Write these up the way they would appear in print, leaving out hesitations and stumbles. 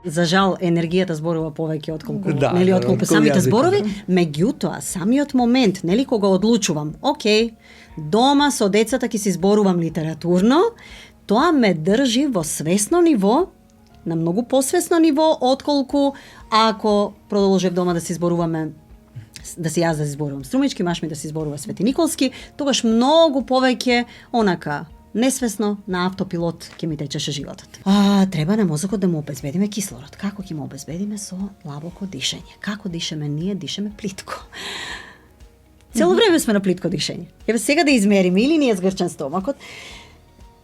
За жал, енергијата зборува повеќе отколку, Да, отколку самите зборови, меѓутоа, самиот момент, кога одлучувам, окей, дома со децата ќе си зборувам литературно, тоа ме држи во свесно ниво, на многу посвесно ниво, отколку ако продолжев дома да си зборуваме, да си јас да си зборувам струмички, маш ми да си зборува Свети Николски, тогаш многу повеќе онака несвесно на автопилот ќе ми течеше животот. Треба на мозокот да му обезбедиме кислород. Како ќе му обезбедиме? Со длабоко дишење. Како дишеме ние? Дишеме плитко. Цело време сме на плитко дишење. Еве сега да измериме или ние згрчен стомакот,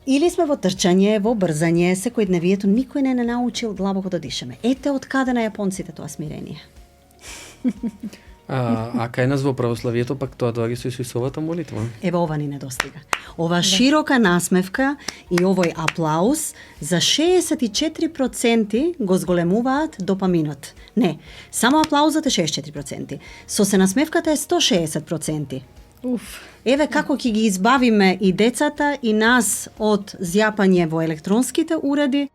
или сме во трчање, во брзање, секојдневието, никој не научил длабоко да дишеме. Ете од каде на јапонците тоа смирение. А кај нас во православието пак тоа доаѓа со Исусовата молитва. Еве ова ни недостига. Ова широка насмевка и овој аплауз за 64% го зголемуваат допаминот. Не, само аплаузот е 64%. Со се насмевката е 160%. Еве како ќе ги избавиме и децата и нас од зјапање во електронските уреди.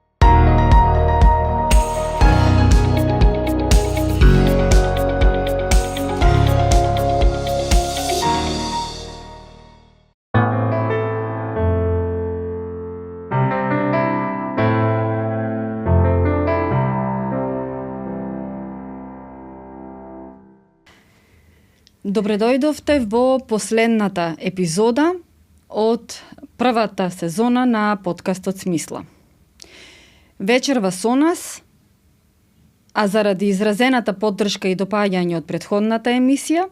Добре дојдовте во последната епизода од првата сезона на подкастот Смисла. Вечерва со нас, а заради изразената поддршка и допаѓање од претходната емисија,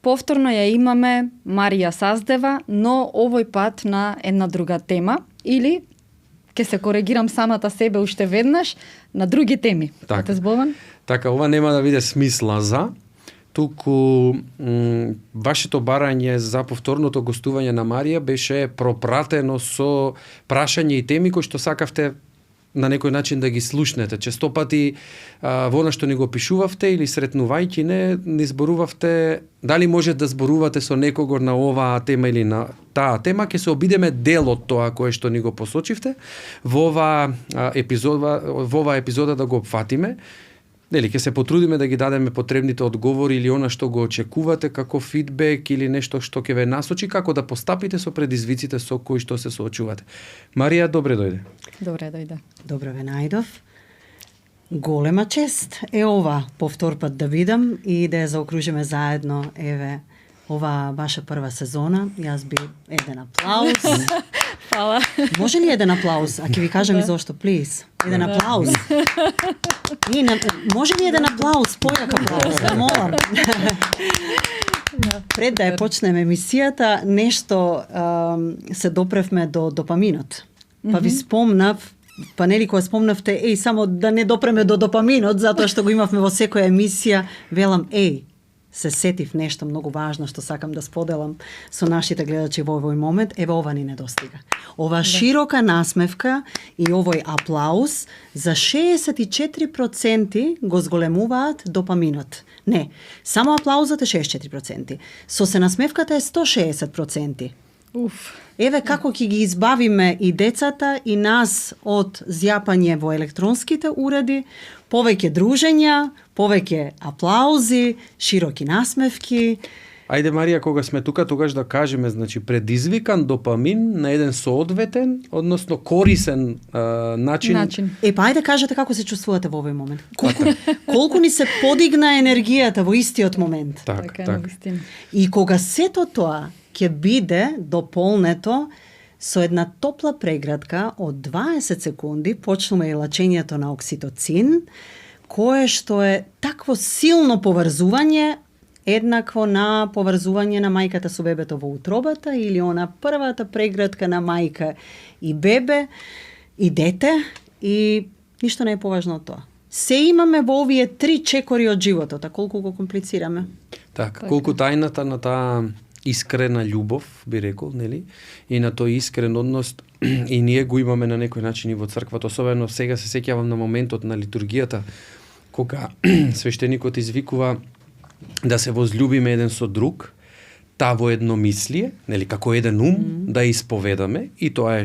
повторно ја имаме Марија Саздева, но овој пат на една друга тема, или, ќе се коригирам самата себе уште веднаш, на други теми. Така. Збован? Така, ова нема да биде смисла за, туку вашето барање за повторното гостување на Марија беше пропратено со прашање и теми кои што сакавте на некој начин да ги слушнете. Често пати во она што ни го пишувавте или сретнувајќи не зборувавте дали може да зборувате со некого на оваа тема или на таа тема. Ќе се обидеме дел од тоа кое што ни го посочивте во оваа епизода да го опфатиме. Нели, ќе се потрудиме да ги дадеме потребните одговори или она што го очекувате како фидбек или нешто што ќе ве насочи како да постапите со предизвиците со кои што се соочувате. Марија, добре дојде. Добре дојде. Добро ве најдов. Голема чест е ова повтор пат да видам и да ја заокружиме заедно. Еве, ова ваша прва сезона. Јас би еден аплауз. Фала. Може ли еден аплауз? А ќе ви кажам и зошто, плиз. Еден аплауз. Може ли еден аплауз? Појак аплауз, да молам. Пред да ја почнеме емисијата, нешто се допревме до допаминот. Па ви спомнав, кога спомнавте, само да не допреме до допаминот, затоа што го имавме во секоја емисија, велам, се сетив нешто многу важно што сакам да споделам со нашите гледачи во овој момент, еве ова ни недостига. Ова широка насмевка и овој аплауз за 64% го зголемуваат допаминот. Не, само аплаузот е 64%. Со се насмевката е 160%. Еве како ќе ги избавиме и децата и нас од зјапање во електронските уреди, повеќе дружења, повеќе аплаузи, широки насмевки. Ајде, Марија, кога сме тука, тогаш да кажеме, значи, предизвикан допамин на еден соодветен, односно корисен начин. Па ајде кажете како се чувствувате во овој момент. Колку ни се подигна енергијата во истиот момент. Така. И кога сето тоа ќе биде дополнето со една топла преградка од 20 секунди, почнува и лачењето на окситоцин, кое што е такво силно поврзување, еднакво на поврзување на мајката со бебето во утробата или она првата преградка на мајка и бебе и дете, и ништо не е поважно од тоа. Се имаме во овие 3 чекори од животот, а колку го комплицираме. Така, колку тајната на таа искрена љубов, би рекол, нели? И на тој искрен однос и ние го имаме на некој начин и во црквата, особено сега се сеќавам на моментот на литургијата, кога свештеникот извикува да се возљубиме еден со друг, та во едномислие, нели, како еден ум, да исповедаме, и тоа е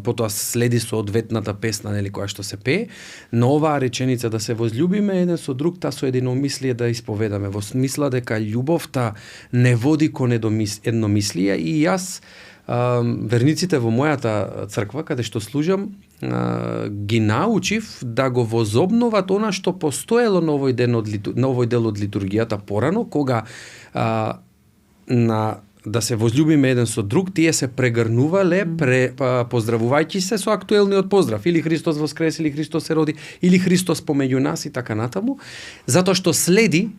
потоа следи со одветната песна, нели, која што се пее, но оваа реченица да се возљубиме еден со друг, та со едномислие да исповедаме, во смисла дека љубовта не води кон едномислие, и јас верниците во мојата црква, каде што служам, ги научив да го возобноват она што постоело на овој дел од литургијата порано, кога да се возљубиме еден со друг, тие се прегрнувале, поздравувајќи се со актуелниот поздрав, или Христос воскрес, или Христос се роди, или Христос помеѓу нас и така натаму, затоа што следи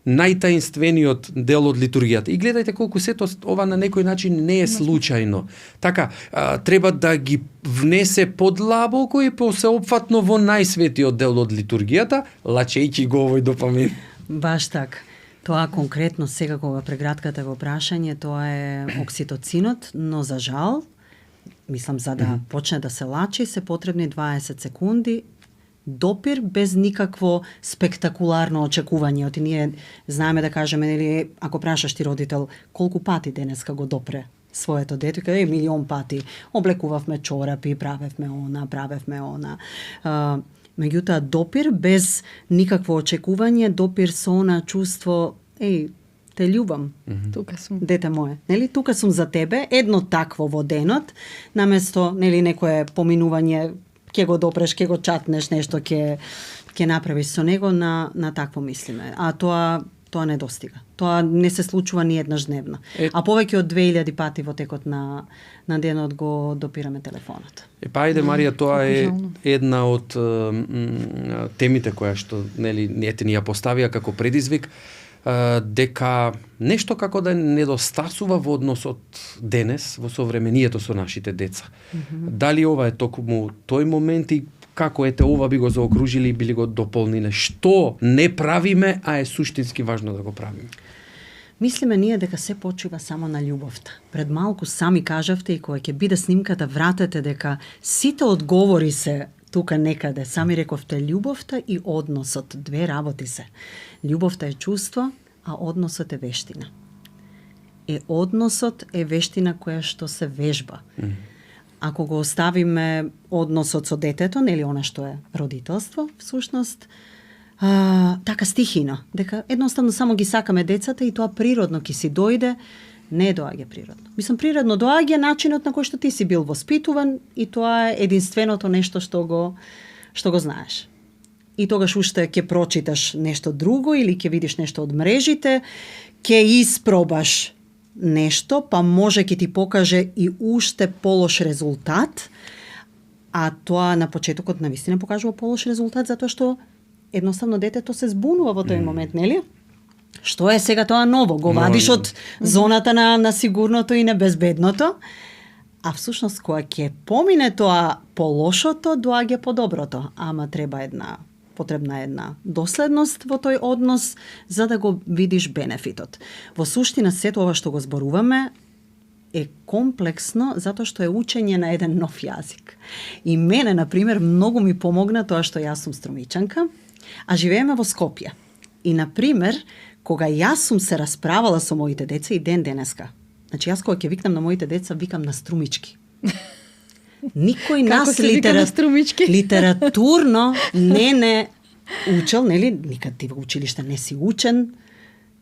најтаинствениот дел од литургијата. И гледајте колку сето ова на некој начин не е случајно. Така, треба да ги внесе подлабоко и посеопфатно во најсветиот дел од литургијата, лачејќи го овој допамин. Баш така. Тоа конкретно сега кога прегратката го прашање, тоа е окситоцинот, но за жал, мислам за да почне да се лачи, се потребни 20 секунди допир без никакво спектакуларно очекување. Оти ние знаеме да кажеме, нели, ако прашаш ти родител колку пати денеска го допре своето дете, каде милион пати облекувавме чорапи, правевме она. Меѓутоа, допир без никакво очекување, допир со она чувство, те љубам. Тука сум. Дете мое, нели, тука сум за тебе, едно такво во денот, наместо, нели, некое поминување, ќе го допреш, ќе го чатнеш, нешто ќе направиш со него, на такво мислиме. А тоа не достига. Тоа не се случува ни еднаш дневно. А повеќе од 2000 пати во текот на денот го допираме телефонот. Ајде, Марија, тоа е една од темите која што, нели, ни ја поставија како предизвик, дека нешто како да недостасува во односот денес во современието со нашите деца. Дали ова е токму тој момент и како ова би го заокружили и били го дополниле? Што не правиме, а е суштински важно да го правиме? Мислиме ние дека се почива само на љубовта. Пред малку сами кажавте и кога ќе биде снимката вратете дека сите одговори се тука некаде. Сами рековте љубовта и односот, две работи се. Љубовта е чувство, а односот е вештина. Односот е вештина која што се вежба. Ако го оставиме односот со детето, нели она што е родителство, всушност, така стихино, дека едноставно само ги сакаме децата и тоа природно ќе си дојде, не доаѓа природно. Мислам, природно доаѓа начинот на кој што ти си бил воспитуван и тоа е единственото нешто што го знаеш. И тогаш уште ќе прочиташ нешто друго или ќе видиш нешто од мрежите, ќе испробаш нешто, па може ќе ти покаже и уште полош резултат, а тоа на почетокот навистина покажува полош резултат затоа што едноставно детето се збунува во тој момент, нели? Што е сега тоа ново? Го вадиш од зоната на сигурното и на безбедното, а всушност кога ќе помине тоа полошото, доаѓа по доброто, ама потребна една доследност во тој однос за да го видиш бенефитот. Во суштина сето ова што го зборуваме е комплексно затоа што е учење на еден нов јазик. И мене, например, многу ми помогна тоа што јас сум струмичанка, а живееме во Скопје. И, например, кога јас сум се расправала со моите деца и ден денеска, значи јас кога ќе викнам на моите деца, викам на струмички. Никој нас литературно не учел, нели, никад ти во училиште не си учен,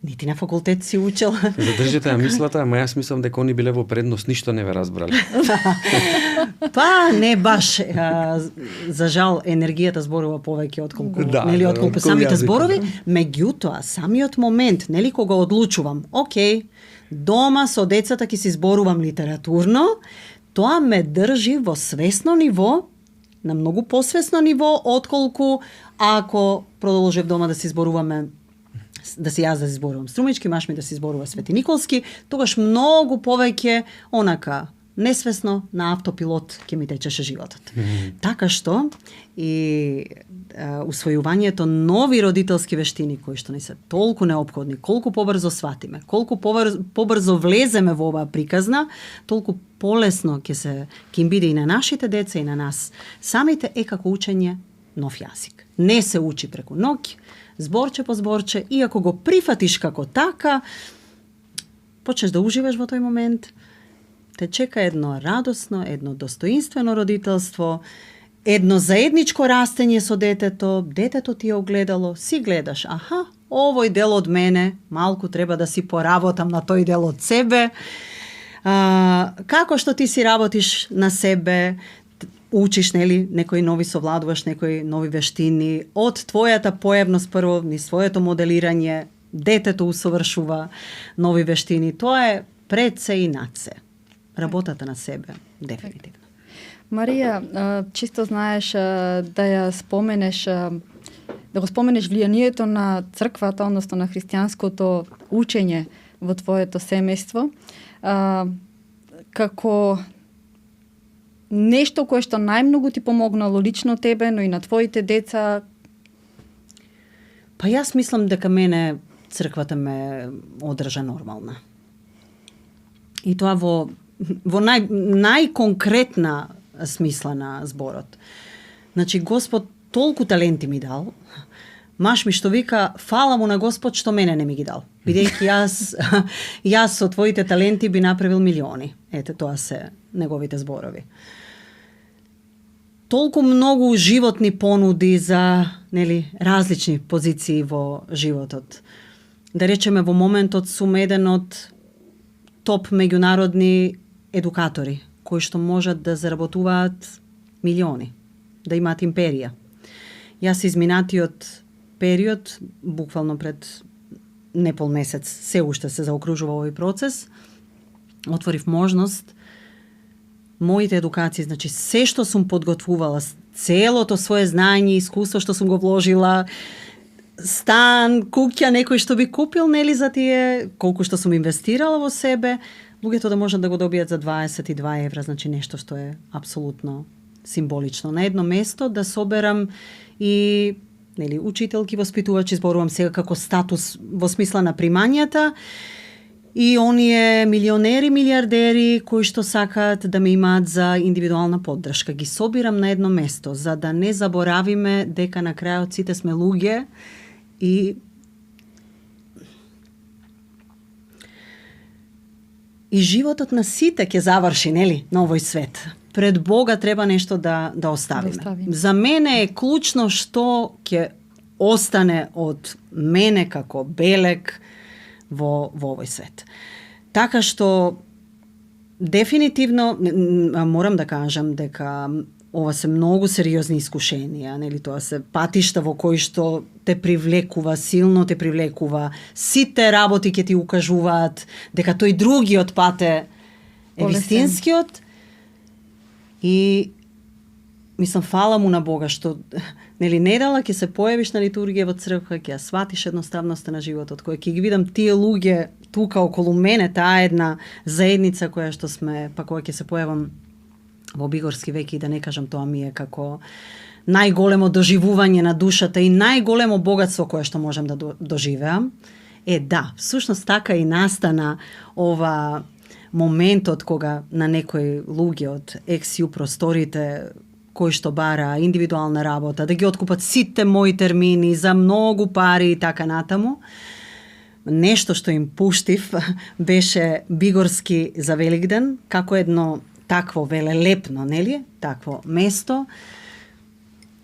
нити на факултет си учел. Задржите ја мислата, ама јас мислам дека они биле во предност, ништо не ве разбрале. Па не баш, за жал енергијата зборува повеќе отколку самите зборови, меѓутоа самиот момент, нели, кога одлучувам, дома со децата ќе си зборувам литературно, тоа ме држи во свесно ниво, на многу посвесно ниво, отколку ако продолжев дома да си зборуваме, да си зборувам струмички, маш ми да си зборува Свети Николски, тогаш многу повеќе онака несвесно на автопилот ќе ми течеше животот. Така што и усвојувањето нови родителски вештини кои што ни се толку неопходни, колку побрзо сватиме, колку побрзо влеземе во оваа приказна, толку полесно ќе им биде и на нашите деца и на нас самите е како учење нов јазик. Не се учи преку ноќ, зборче по зборче, и ако го прифатиш како така, почнеш да уживаш во тој момент, те чека едно радосно, едно достоинствено родителство, едно заедничко растење со детето ти е огледало, си гледаш, аха, овој дел од мене, малку треба да си поработам на тој дел од себе, како што ти си работиш на себе, учиш, нели, некои нови совладуваш, некои нови вештини, од твојата појавност прво, ни своето моделирање, детето усовршува нови вештини. Тоа е пред се и над се. Работата на себе, дефинитивно. Марија, чисто знаеш да ја споменеш, да го споменеш влијанието на црквата, односно на христијанското учење во твоето семејство, како нешто кое што најмногу ти помогнало лично тебе, но и на твоите деца? Па јас мислам дека мене црквата ме одржа нормална. И тоа во најконкретна смисла на зборот. Значи, Господ толку таленти ми дал, маш ми што вика, фала му на Господ што мене не ми ги дал. Бидејќи јас со твоите таленти би направил милиони. Ете, тоа се неговите зборови. Толку многу животни понуди за, нели, различни позиции во животот. Да речеме, во моментот сум еден од топ меѓународни едукатори, кои што можат да заработуваат милиони, да имаат империја. Јас изминатиот период, буквално пред непол месец, се уште се заокружува овој процес, отворив можност моите едукации, значи се што сум подготвувала, целото свое знаење и искуство што сум го вложила, стан, куќа, некој што би купил, нели, за тие, колку што сум инвестирала во себе, луѓето да можат да го добијат за 22 евра, значи нешто што е апсолутно символично. На едно место да соберам и, нели, учителки, воспитувачи, зборувам сега како статус во смисла на примањата, и оние милионери, милиардери кои што сакаат да ме имаат за индивидуална поддршка. Ги собирам на едно место, за да не заборавиме дека на крајот сите сме луѓе и животот на сите ќе заврши, нели, на овој свет. Пред Бога треба нешто да оставиме. За мене е клучно што ќе остане од мене како белек во овој свет. Така што дефинитивно морам да кажам дека ова се многу сериозни искушенија, нели, тоа се патишта во кои што те привлекува силно, те привлекува, сите работи ќе ти укажуваат дека тој другиот пат е вистинскиот. И мислам, фала му на Бога што, нели, недела ќе се појавиш на литургија во црква, ќе ја сватиш едноставноста на животот, која ќе ги видам тие луѓе тука околу мене, таа една заедница која што сме, па која ќе се појавам во бигорски веки, да не кажам, тоа ми е како најголемо доживување на душата и најголемо богатство кое што можам да доживеам. Да, всушност така и настана ова моментот кога на некои луѓе од ексју просторите кои што бара индивидуална работа, да ги откупат сите мои термини за многу пари и така натаму. Нешто што им пуштив беше бигорски за Великден, како едно такво велелепно, нели, такво место,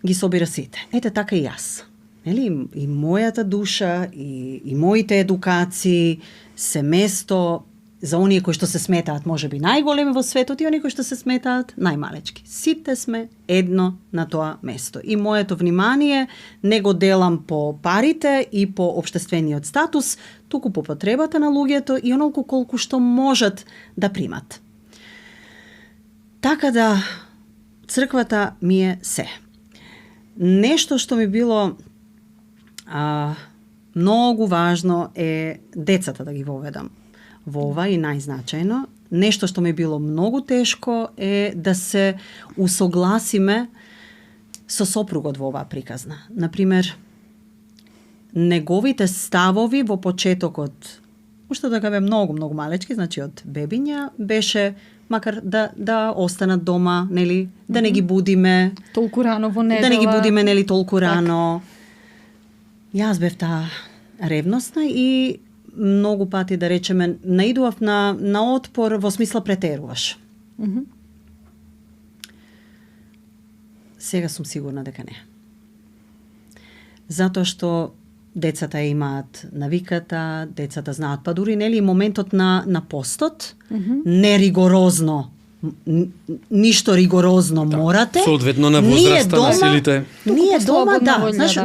ги собира сите. Ете така и јас. Нели, и мојата душа, и моите едукации се место за оние кои што се сметаат можеби најголеми во светот и оние кои што се сметаат најмалечки. Сите сме едно на тоа место. И моето внимание не го делам по парите и по општествениот статус, туку по потребата на луѓето и онолку колку што можат да примат. Така да, црквата ми е се. Нешто што ми било многу важно е децата да ги воведам во ова и најзначајно. Нешто што ми било многу тешко е да се усогласиме со сопругот во оваа приказна. Например, неговите ставови во почетокот, уште да бе многу малечки, значи од бебиња, беше макар да останат дома, нели, да не ги будиме толку рано во недела. Да не ги будиме, нели, толку рано. Јас бев таа ревностна и многу пати, да речеме, наидував на отпор во смисла претеруваш. Сега сум сигурна дека не. Затоа што децата имаат навиката, децата знаат, па дури нели моментот на постот, не ригорозно, ништо ригорозно морате. Соодветно на возраста на силите. Ние дома, да, волја, знаеш,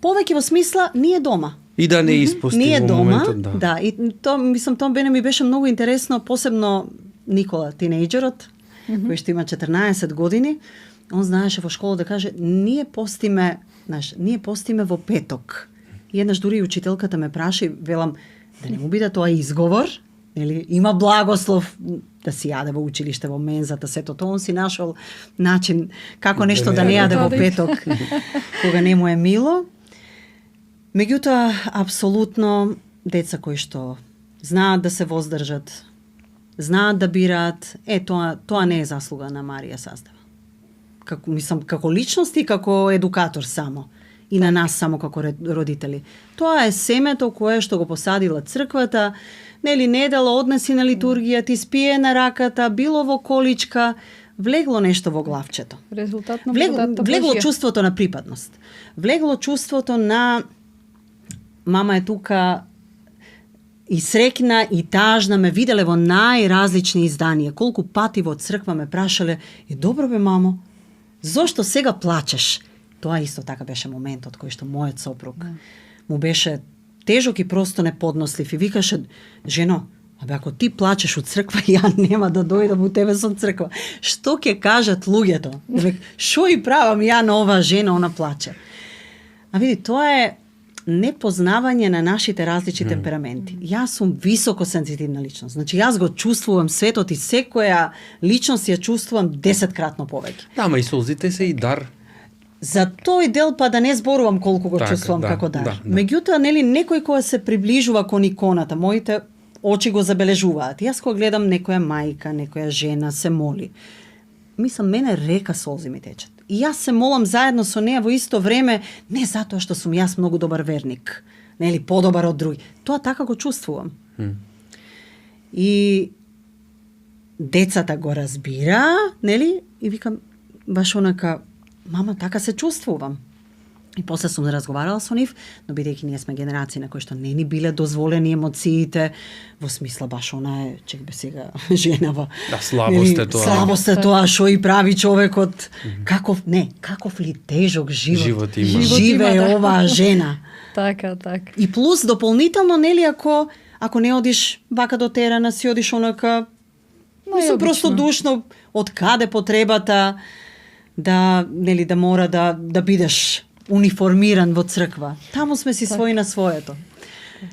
повеќе во смисла, ние дома. И да не испусти Ние во дома, моментот, да. и тоа, мислам, тоа мене ми беше многу интересно, посебно Никола, тинејџерот, кој што има 14 години, он знаеше во школа да каже, ние постиме во петок. И еднаш дури учителката ме праша, велам, да не му биде тоа изговор, нели, има благослов да си јаде во училиште, во мензата, сето тоа, он си нашол начин како нешто да не јаде во петок, кога не му е мило. Меѓутоа, апсолутно, деца кои што знаат да се воздржат, знаат да бираат, тоа не е заслуга на Марија Саздева. Како личност и како едукатор само. И на нас само како родители. Тоа е семето кое што го посадила црквата, нели недела однеси на литургија, ти спие на раката, било во количка, влегло нешто во главчето. Резултат на влегло чувството на припадност. Влегло чувството на мама е тука и срекна и тажна, ме виделе во најразлични изданија. Колку пати во црква ме прашале, добро бе мамо, зошто сега плачеш? Тоа исто така беше моментот кој што мојот сопруг му беше тежок и просто неподнослив и викаше, жено, ако ти плачеш од црква, ја нема да дојдам у тебе со црква. Што ќе кажат луѓето? Шо и правам ја на оваа жена, она плаче. А види, тоа е непознавање на нашите различни темпераменти. Јас сум високо сензитивна личност. Значи, јас го чувствувам светот и секоја личност ја чувствувам 10-кратно повеќе. Да, ама и солзите се и дар. За тој дел па да не зборувам колку го чувствувам како дар. Меѓутоа, нели, некој која се приближува кон иконата, моите очи го забележуваат. Јас кога гледам некоја мајка, некоја жена се моли, мислам, мене река солзи ми течат. И јас се молам заедно со неа во исто време, не затоа што сум јас многу добар верник, нели, подобар од други. Тоа така го чувствувам. И децата го разбира, нели, и викам, баш онака, мама, така се чувствувам. И после сум разговарала со нив, но бидејќи ние сме генерации на кои што не ни биле дозволени емоциите, во смисла баш она е, чекбе сега, женава. Да, слабост е тоа. Слабост е тоа, шо и прави човекот. Каков ли тежок живот живее оваа жена. Така. И плюс дополнително, нели, ако не одиш вака до терена, си одиш онака, мислам, просто душно, од каде потребата да, нели, да мора да бидеш униформиран во црква. Таму сме си своји на своето.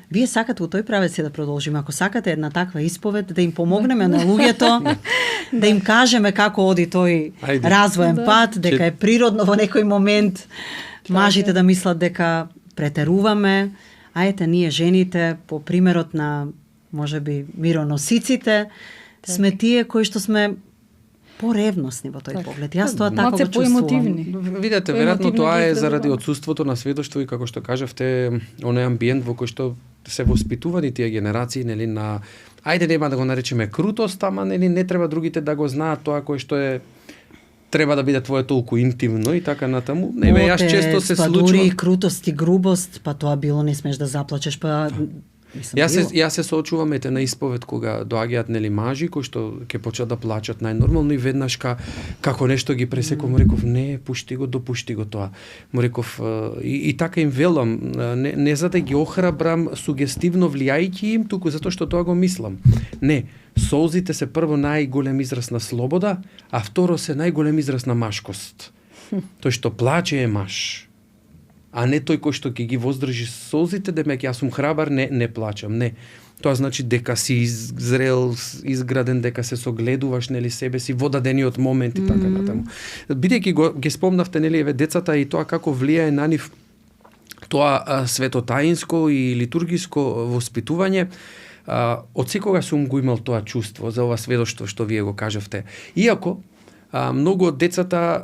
Вие сакате у тој правец да продолжиме. Ако сакате една таква исповед, да им помогнеме на луѓето, да им кажеме како оди тој развоен пат, дека е природно во некој момент мажите да мислат дека претеруваме, а ете ние жените, по примерот на можеби мироносиците, сме тие кои што сме поревностни во тој поглед. Јас тоа така го чувствувам. Видете, веројатно тоа е заради отсуството на сведоштво и како што кажавте, оној амбиент во кој што се воспитувани тие генерации, нели, на ајде нема да го наречеме крутост, ама нели не треба другите да го знаат тоа кој што е треба да биде твое толку интимно и така натаму. Јас често се случува. Дури крутост и грубост, па тоа било не смеш да заплачеш, па Јас се соочувам на исповед кога доаѓаат, нели, мажи кои што ќе почнат да плачат најнормално и веднаш како нешто ги пресеков, му реков не, пушти го, допушти го тоа. Му реков и така им велам, не за да ги охрабрам сугестивно влијајќи им, туку затоа што тоа го мислам. Не, солзите се прво најголем израз на слобода, а второ се најголем израз на машкост. Тој што плаче е маж. А не тој кој што ќе ги воздржи солзите, демек јас сум храбар, не плачам, не. Тоа значи дека си иззрел, изграден, дека се согледуваш, нели, себе си во дадениот момент и така натаму. Бидејќи ги спомнавте, нели, еве децата и тоа како влијае на нив тоа светотаинско и литургиско воспитување, од секога сум го имал тоа чувство за ова сведоштво што вие го кажавте. Иако многу од децата,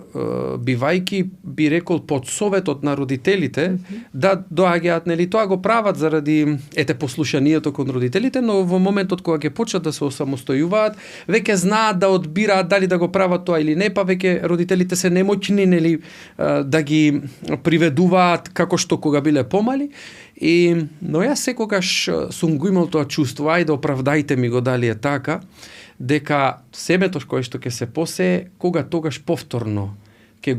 бивајки, би рекол, под советот на родителите, да доаѓаат, нели, тоа го прават заради послушанието кон родителите, но во моментот кога ќе почнат да се осамостојуваат, веќе знаат да одбираат дали да го прават тоа или не, па веќе родителите се немоќни, нели, да ги приведуваат како што кога биле помали. Но јас секогаш сум го имал тоа чувство, ајде оправдајте ми го дали е така, дека семето кое што ќе се посе, кога тогаш повторно ќе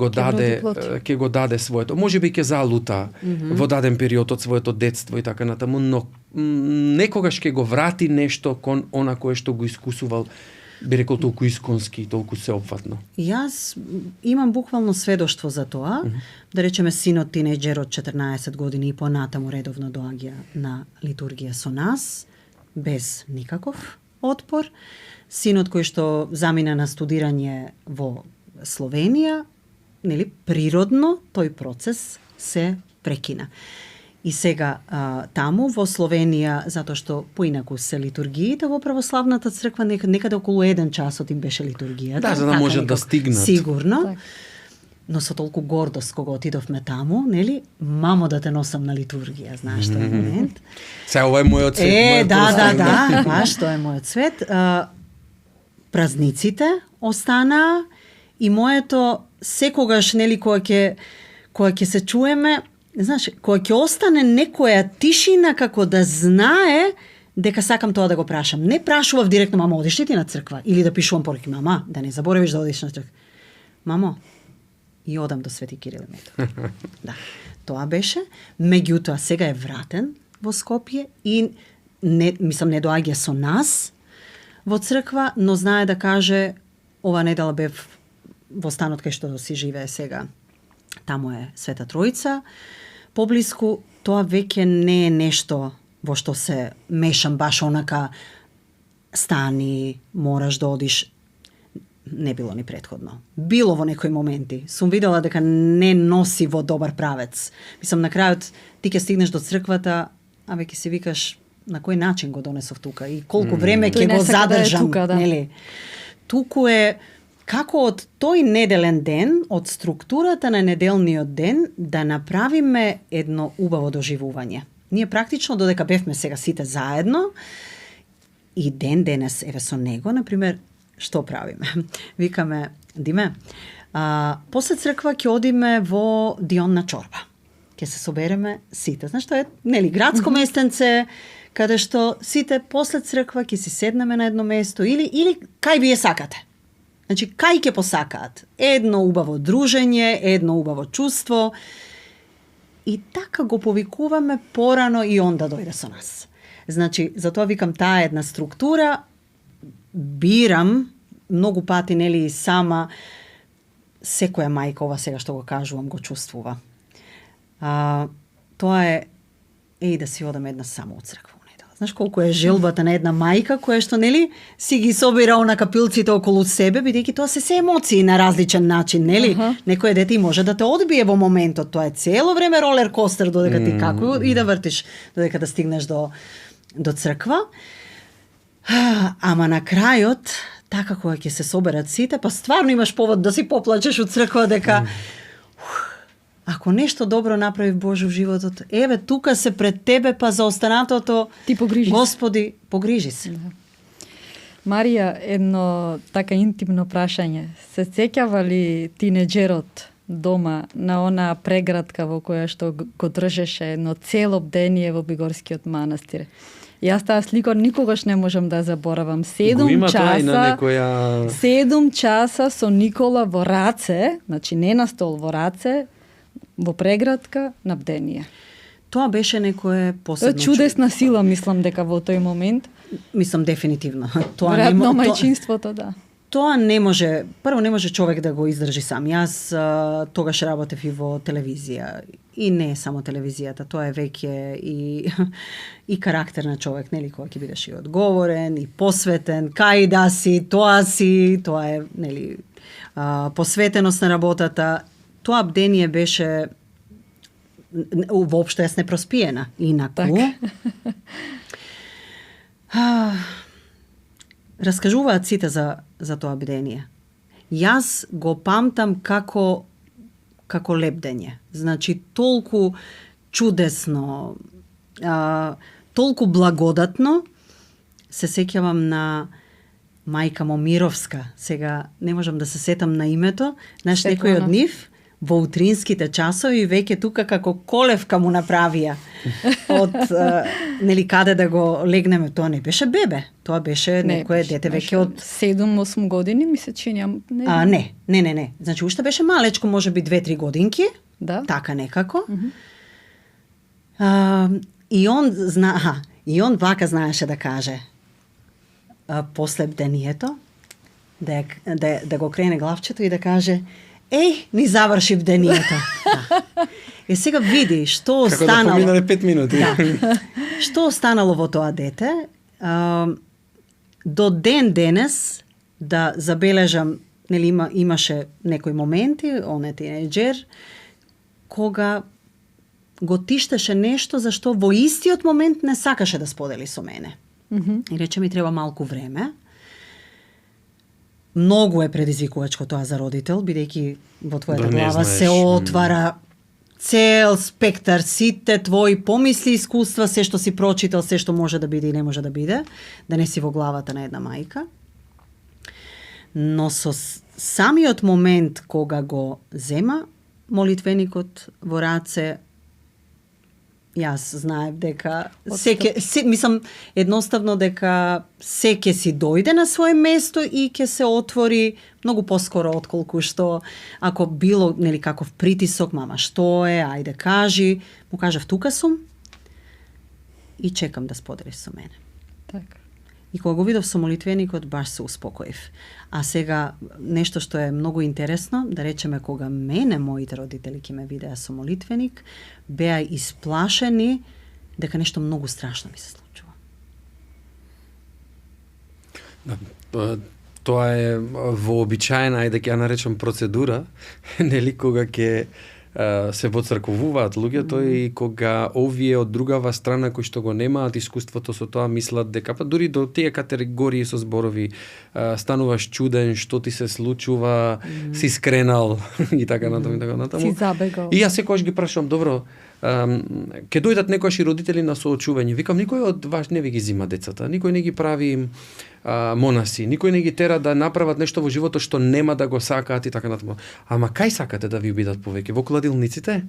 го даде своето. Можеби ќе залута во даден период од своето детство и така натаму, но некогаш ќе го врати нешто кон она кое што го искусувал, би рекол, толку исконски, толку сеопфатно. Јас имам буквално сведоштво за тоа. Да речеме, синот тинејџер од 14 години и понатаму редовно доаѓа на литургија со нас, без никаков отпор. Синот кој што замина на студирање во Словенија, нели, природно тој процес се прекина. И сега таму во Словенија, затоа што поинаку се литургиите во православната црква, некаде околу 1 часот им беше литургијата. Да, за да можат да стигнат. Сигурно. Так. Но со толку гордост кога отидовме таму, нели, мамо да те носам на литургија, знаеш тој момент. Се, ова е мојот свет. Да, баш тоа е мојот свет. Празниците останаа и моето секогаш, нели, кога ќе се чуеме, знаеш, кога ќе остане некоја тишина како да знае дека сакам тоа да го прашам. Не прашував директно, мамо, одиш ли ти на црква? Или да пишувам поруки, мама, да не заборавиш да одиш на црква. Мамо, и одам до Свети Кирил и Методи. Да, тоа беше. Меѓутоа, сега е вратен во Скопје и не доаѓа со нас во црква, но знае да каже, ова недела бев во станот кај што си живее сега. Таму е Света Тројца. Поблиску, тоа веќе не е нешто во што се мешам баш онака стани, мораш да одиш. Не било ни претходно. Било во некои моменти. Сум видела дека не носи во добар правец. Мислам, на крајот ти ќе стигнеш до црквата, а веќе си викаш на кој начин го донесов тука и колку време ќе го задржам, нели? Туку е како од тој неделен ден, од структурата на неделниот ден, да направиме едно убаво доживување. Ние практично, додека бевме сега сите заедно, и ден денес, еве со него, например, што правиме? Викаме, Диме, после црква ќе одиме во Дион на чорба. Ќе се собереме сите. Знаеш, тоа е, нели, градско местенце, каде што сите после црква ќе си седнеме на едно место или кај вие сакате. Значи, кај ќе посакаат? Едно убаво дружење, едно убаво чувство. И така го повикуваме порано и он да дојде со нас. Значи, затоа викам, таа една структура, бирам многу пати, нели, сама, секоја мајка, ова сега што го кажувам, го чувствува. Тоа е, да си одам една само од црква. Знаеш колку е желбата на една мајка која што, нели, си ги собира онака пилците околу себе, бидејќи тоа се емоции на различен начин, нели? Некој дете може да те одбие во моментот, тоа е цело време ролер костер додека ти како и да вртиш додека да стигнеш до црква. Ама на крајот, така кога ќе се соберат сите, па стварно имаш повод да си поплачеш од црква дека ако нешто добро направи Боже в животот, еве тука се пред тебе, па за останатото ти погрижи. Господи, погрижи се. Да. Марија, едно така интимно прашање. Се сеќава ли тинеџерот дома на она преградка во која што го држеше едно цело бдение во Бигорскиот манастир? Јас таа слика никогаш не можам да заборавам. 7 часа со Никола во раце, значи не на стол, во раце, во преградка на бдение. Тоа беше некое посебно. Тоа чудесна сила, мислам дека во тој момент. Мислам дефинитивно. Веројатно мајчинството, да. Тоа не може, прво не може човек да го издржи сам. Јас тогаш работев и во телевизија. И не само телевизијата, тоа е веќе и карактер на човек, нели, кој ќе бидеш и одговорен, и посветен, кај да си, тоа е, нели, посветеност на работата. Тоа бдение беше воопшто јас не проспиена. Инаку, так. Раскажуваат сите за тоа бдение. Јас го памтам како лебдење. Значи, толку чудесно, толку благодатно. Се сеќавам на мајка Момировска. Сега не можам да се сетам на името. Знаеш, некој од нив во утринските часови веќе тука како колевка му направија од нели каде да го легнеме. Тоа не беше бебе, тоа беше некое дете веќе од 7-8 години, ми се чинја. Не. Значи уште беше малечко, можеби 2-3 годинки. Да. Така некако. И он вака знаеше да каже после бдението, да го крене главчето и да каже: еј, ни заврши бдението. И сега види што останало. Како да поминале 5 минути. Да. Што останало во тоа дете? До ден денес да забележам, нели имаше некои моменти, он е тинејџер, кога го тиштеше нешто за што во истиот момент не сакаше да сподели со мене. И рече ми треба малку време. Многу е предизвикувачко тоа за родител, бидејќи во твојата глава се отвара цел спектар, сите твои помисли, искуства, се што си прочитал, се што може да биде и не може да биде, да не си во главата на една мајка. Но со самиот момент кога го зема молитвеникот во раце, јас знаев дека мислам едноставно дека се ќе си дојде на свое место и ќе се отвори многу поскоро отколку што ако било нели каков притисок, мама што е, ајде кажи, му кажав тука сум и чекам да споделиш со мене. Така. И кога го видов со молитвеникот, баш се успокоив. А сега, нешто што е многу интересно, да речеме, кога мене, моите родители ќе ме видеа со молитвеник, беа исплашени дека нешто многу страшно ми се случува. Тоа е вообичаена, ајде ќе ја наречам процедура, нели, кога ќе се воцрковуваат луѓето и кога овие од другава страна кои што го немаат искуството со тоа мислат дека па дури до тие категории со зборови стануваш чуден, што ти се случува, си скренал и така натаму и така натаму. Си забегал. И јас секогаш ги прашувам, добро, ќе дојдат некојаш и родители на соочување. Викам, никој од вас не ви ги зима децата, никој не ги прави монаси, никој не ги тера да направат нешто во животот што нема да го сакаат и така натаму. Ама кај сакате да ви бидат повеќе? Во кладилниците,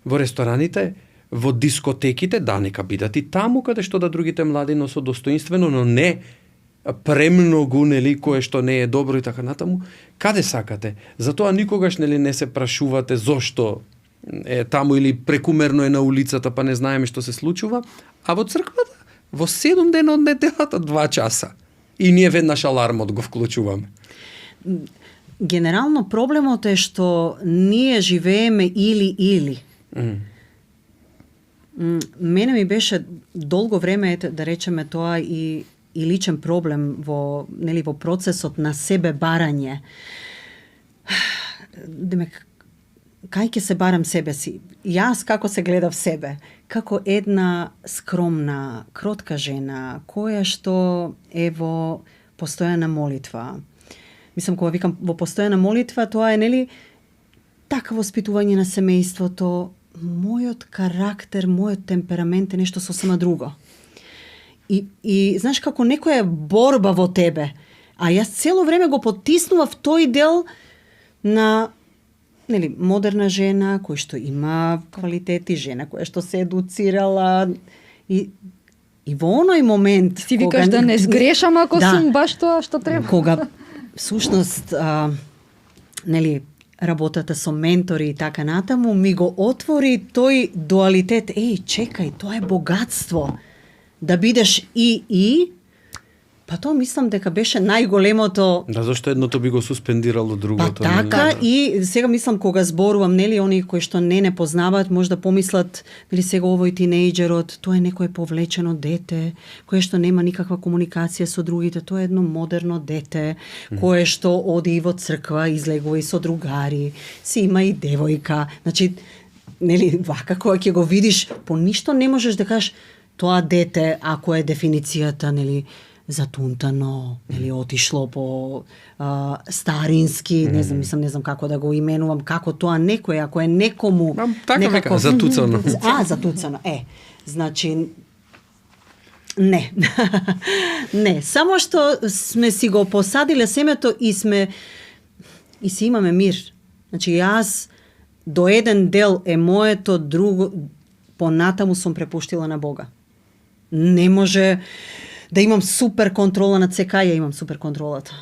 во рестораните, во дискотеките, да, нека бидат и таму каде што да другите млади носат достоинствено, но не премногу, нели, кое што не е добро и така натаму. Каде сакате? Затоа никогаш, нели, не се прашувате зошто е таму или прекумерно е на улицата, па не знаеме што се случува, а во црквата во 7 дена од неделата 2 часа. И ние веднаш алармот го вклучуваме. Генерално проблемот е што ние живееме или. Мене ми беше долго време, да речеме тоа и личен проблем во процесот на себе барање. Демек, кај ќе се барам себе си? Јас како се гледав себе? Како една скромна, кротка жена, која што е во постојана молитва. Мислам, кога викам во постојана молитва, тоа е, нели, така воспитување на семејството, мојот карактер, мојот темперамент е нешто сосема друго. И знаеш, како некоја борба во тебе, а јас цело време го потиснував тој дел на, нели, модерна жена, која што има квалитети, жена која што се едуцирала и во оној момент... Ти викаш да не сгрешам ако сум баш тоа што треба. Кога, всушност, нели, работата со ментори и така натаму, ми го отвори тој дуалитет. Еј, чекај, тоа е богатство. Да бидеш и, па тоа мислам дека беше најголемото... Да, зашто едното би го суспендирало другото. Па така, и сега мислам кога зборувам, нели, оние кои што не познаваат, може да помислат, нели, сега овој тинејџерот, тоа е некое повлечено дете, кое што нема никаква комуникација со другите, тоа е едно модерно дете, кое што оди и во црква, излегува и со другари, си има и девојка. Значи, нели, вака кога ќе го видиш, по ништо не можеш да кажеш тоа дете, ако е дефиницијата, нели, затунтано, нели отишло по старински, не знам како да го именувам, како тоа некој, ако е некому така века, затуцано. Затуцано, значи не. Не, само што сме си го посадиле семето и си имаме мир. Значи јас до еден дел е моето, друго понатаму сум препуштила на Бога. Не може да имам супер контрола над СК, ја имам супер контролата.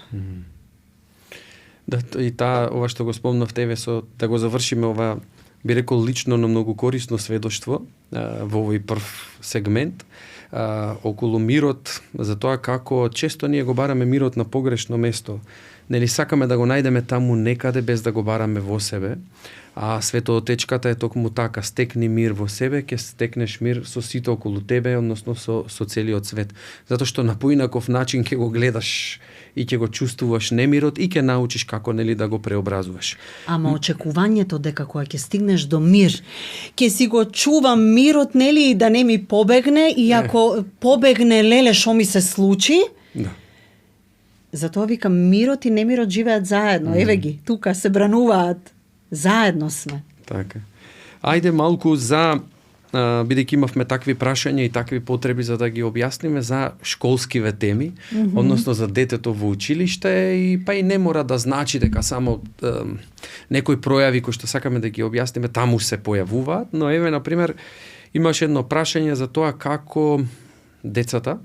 Да, и ова што го спомнав тебе, да го завршиме ова, би рекол лично, но многу корисно сведоштво во овој прв сегмент околу мирот, за тоа како често ние го бараме мирот на погрешно место. Нели сакаме да го најдеме таму некаде без да го бараме во себе, а светоотечката е токму така: стекни мир во себе, ќе стекнеш мир со сите околу тебе, односно со целиот свет. Затоа што на поинаков начин ќе го гледаш и ќе го чувствуваш немирот и ќе научиш како нели да го преобразуваш. Ама очекувањето дека кога ќе стигнеш до мир, ќе си го чувам мирот, нели, и да не ми побегне, и ако побегне, леле, шо ми се случи? Да. Затоа викам, мирот и немирот живеат заедно. Еве ги, тука се брануваат. Заедно сме. Така. Ајде малку за, бидејќи имавме такви прашања и такви потреби за да ги објасниме, за школскиве теми, односно за детето во училиште, и па и не мора да значи дека само некои пројави кои што сакаме да ги објасниме таму се појавуваат, но еве, например, имаше едно прашање за тоа како децата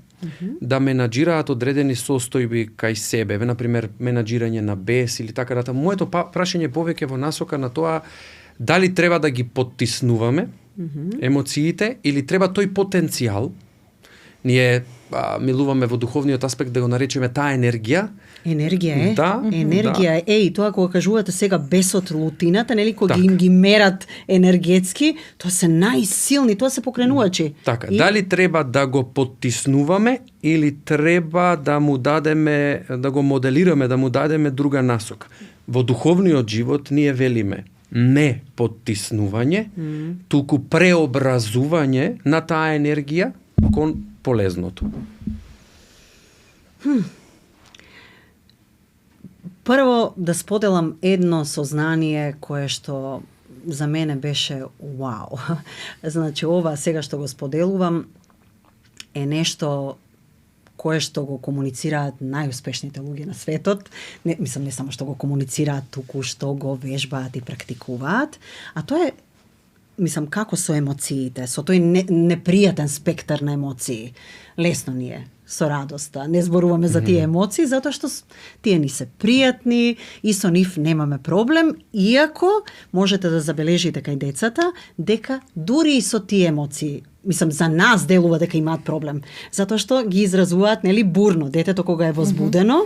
да менаџираат одредени состојби кај себе, еве, например, менаџирање на бес или така натаму. Моето прашање повеќе во насока на тоа дали треба да ги поттиснуваме емоциите или треба тој потенцијал, ние милуваме во духовниот аспект да го наречеме таа енергија. Енергија е. Да, енергија е. И тоа кога кажувате сега бесот, лутината, нели, кога така ги мерат енергетски, тоа се најсилни, тоа се покренувачи. Така, дали треба да го поттиснуваме или треба да му дадеме, да го моделираме, да му дадеме друга насока. Во духовниот живот ние велиме не поттиснување, туку преобразување на таа енергија кон полезното. Прво да споделам едно сознание кое што за мене беше вау. Значи ова сега што го споделувам е нешто кое што го комуницираат најуспешните луѓе на светот. Не само што го комуницираат, туку што го вежбаат и практикуваат, а тоа е како со емоциите, со тој непријатен спектар на емоции. Лесно ни е со радоста. Не зборуваме за тие емоции, затоа што тие ни се пријатни и со нив немаме проблем, иако можете да забележите кај децата дека дури и со тие емоции, за нас делува дека имаат проблем, затоа што ги изразуваат, нели, бурно. Детето кога е возбудено,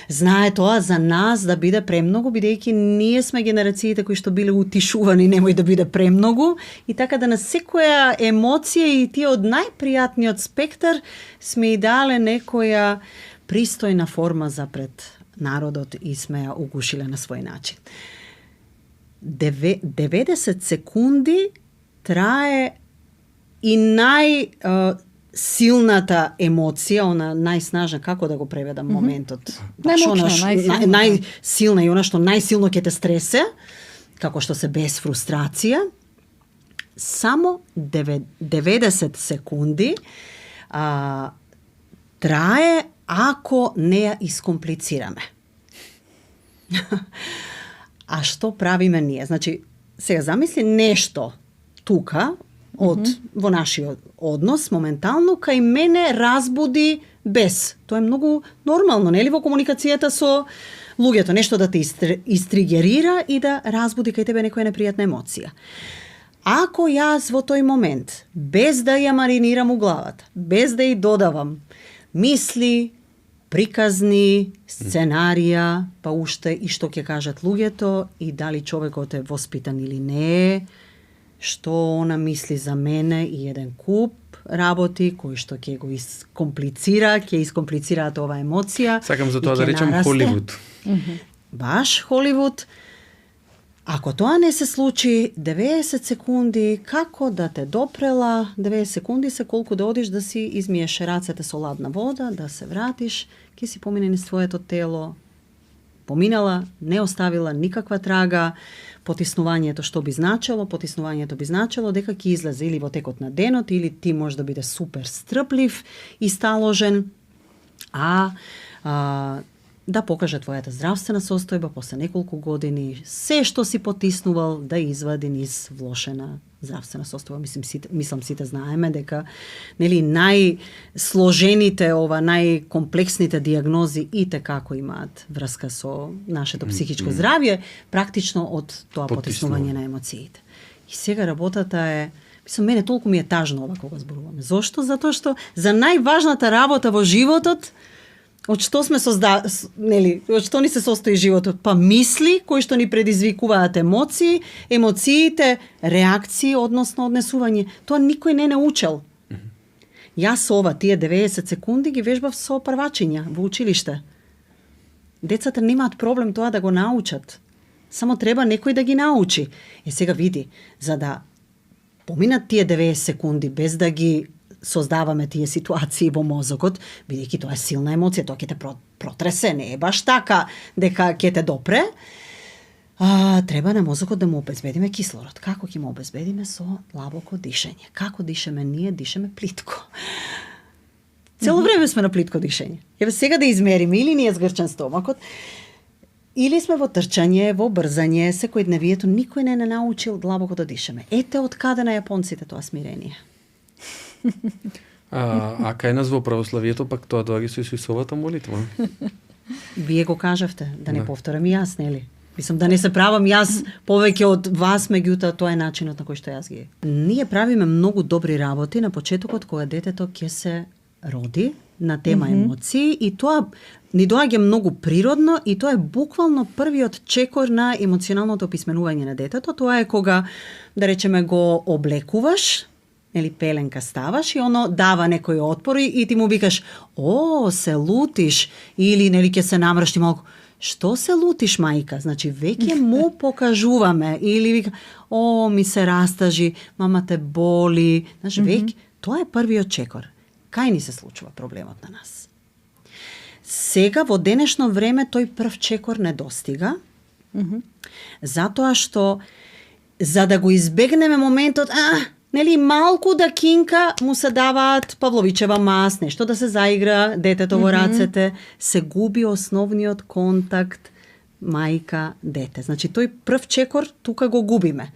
знае тоа за нас да биде премногу, бидејќи ние сме генерациите кои што биле утишувани немој да биде премногу, и така да на секоја емоција и тие од најпријатниот спектар сме и дале некоја пристојна форма за пред народот и сме ја угушиле на свој начин. 90 секунди трае и силната емоција, она најснажна, како да го преведам моментот? Најсилна и она што најсилно ќе те стресе, како што се без фрустрација, само 90 секунди трае ако не ја искомплицираме. А што правиме ние? Значи, сега замисли нешто тука, во нашиот однос, моментално, кај мене разбуди бес. Тоа е многу нормално, нели, во комуникацијата со луѓето, нешто да те истригерира и да разбуди кај тебе некоја непријатна емоција. Ако јас во тој момент, без да ја маринирам у главата, без да ја додавам мисли, приказни, сценарија, па уште и што ќе кажат луѓето и дали човекот е воспитан или не е, што она мисли за мене и еден куп работи кои што ќе го искомплицираат оваа емоција. Сакам за тоа да речам Холивуд. Баш Холивуд. Ако тоа не се случи, 90 секунди, како да те допрела, 90 секунди се колку да одиш да си измиеш рацете со ладна вода, да се вратиш, ќе си помине низ твоето тело, поминала, не оставила никаква трага, потиснувањето што би значело? Потиснувањето би значело дека ќе излезе или во текот на денот, или ти може да биде супер стрплив и сталожен, да покаже твојата здравствена состојба после неколку години, се што си потиснувал да извади низ влошена здравствена состојба. Мислам сите знаеме дека нели најсложените, најкомплексните дијагнози и како имаат врска со нашето психичко здравје, практично од тоа потиснување на емоциите. И сега работата е, мене толку ми е тажно ова кога зборуваме. Зошто? Затоа што за најважната работа во животот, од што сме од што ни се состои животот? Па мисли кои што ни предизвикуваат емоции, емоциите, реакции, односно однесување. Тоа никој не научил. Јас тие 90 секунди ги вежбав со првачиња во училиште. Децата немаат проблем тоа да го научат. Само треба некој да ги научи. Сега види, за да поминат тие 90 секунди без да ги создаваме тие ситуации во мозокот, бидејќи тоа е силна емоција, тоа ќе те протресе, не е баш така дека ќе те допре. Треба на мозокот да му обезбедиме кислород. Како ќе му обезбедиме? Со длабоко дишење. Како дишеме ние? Дишеме плитко. Цело време сме на плитко дишење. Еве сега да измериме, или ни е згрчен стомакот, или сме во трчање, во брзање, секојдневието, никој не научил длабоко да дишеме. Ете од каде на јапонците тоа смирение. Кај нас во православието пак тоа доаѓа со Исусовата молитва. Вие го кажавте, да не повторам и јас, нели? Мислам да не се правам јас повеќе од вас, меѓутоа тоа е начинот на кој што јас ги. Ние правиме многу добри работи на почетокот кога детето ќе се роди на тема емоции и тоа ни доаѓа многу природно и тоа е буквално првиот чекор на емоционалното описменување на детето. Тоа е кога, да речеме, го облекуваш, или пеленка ставаш и оно дава некој отпор и ти му викаш се лутиш или нели ќе се намршти малку. Што се лутиш, мајка? Значи веќе му покажуваме или вика ми се растажи, мама те боли. Значи веќе тоа е првиот чекор. Кај ни се случува проблемот на нас? Сега во денешно време тој прв чекор не достига. Затоа што за да го избегнеме моментот нели малку да кинка му се даваат Павловичева мас, нешто да се заигра детето во рацете, се губи основниот контакт мајка-дете. Значи тој прв чекор тука го губиме.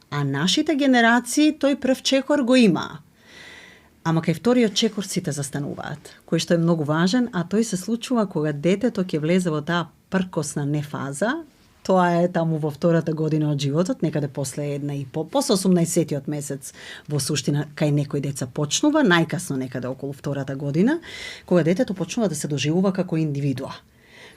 А нашите генерации тој прв чекор го имаа. Ама кај вториот чекор сите застануваат, кој што е многу важен, а тој се случува кога детето ќе влезе во таа пркосна нефаза. Тоа е таму во втората година од животот, некаде после 18-тиот месец во суштина кај некои деца почнува, најкасно некаде околу втората година, кога детето почнува да се доживува како индивидуа.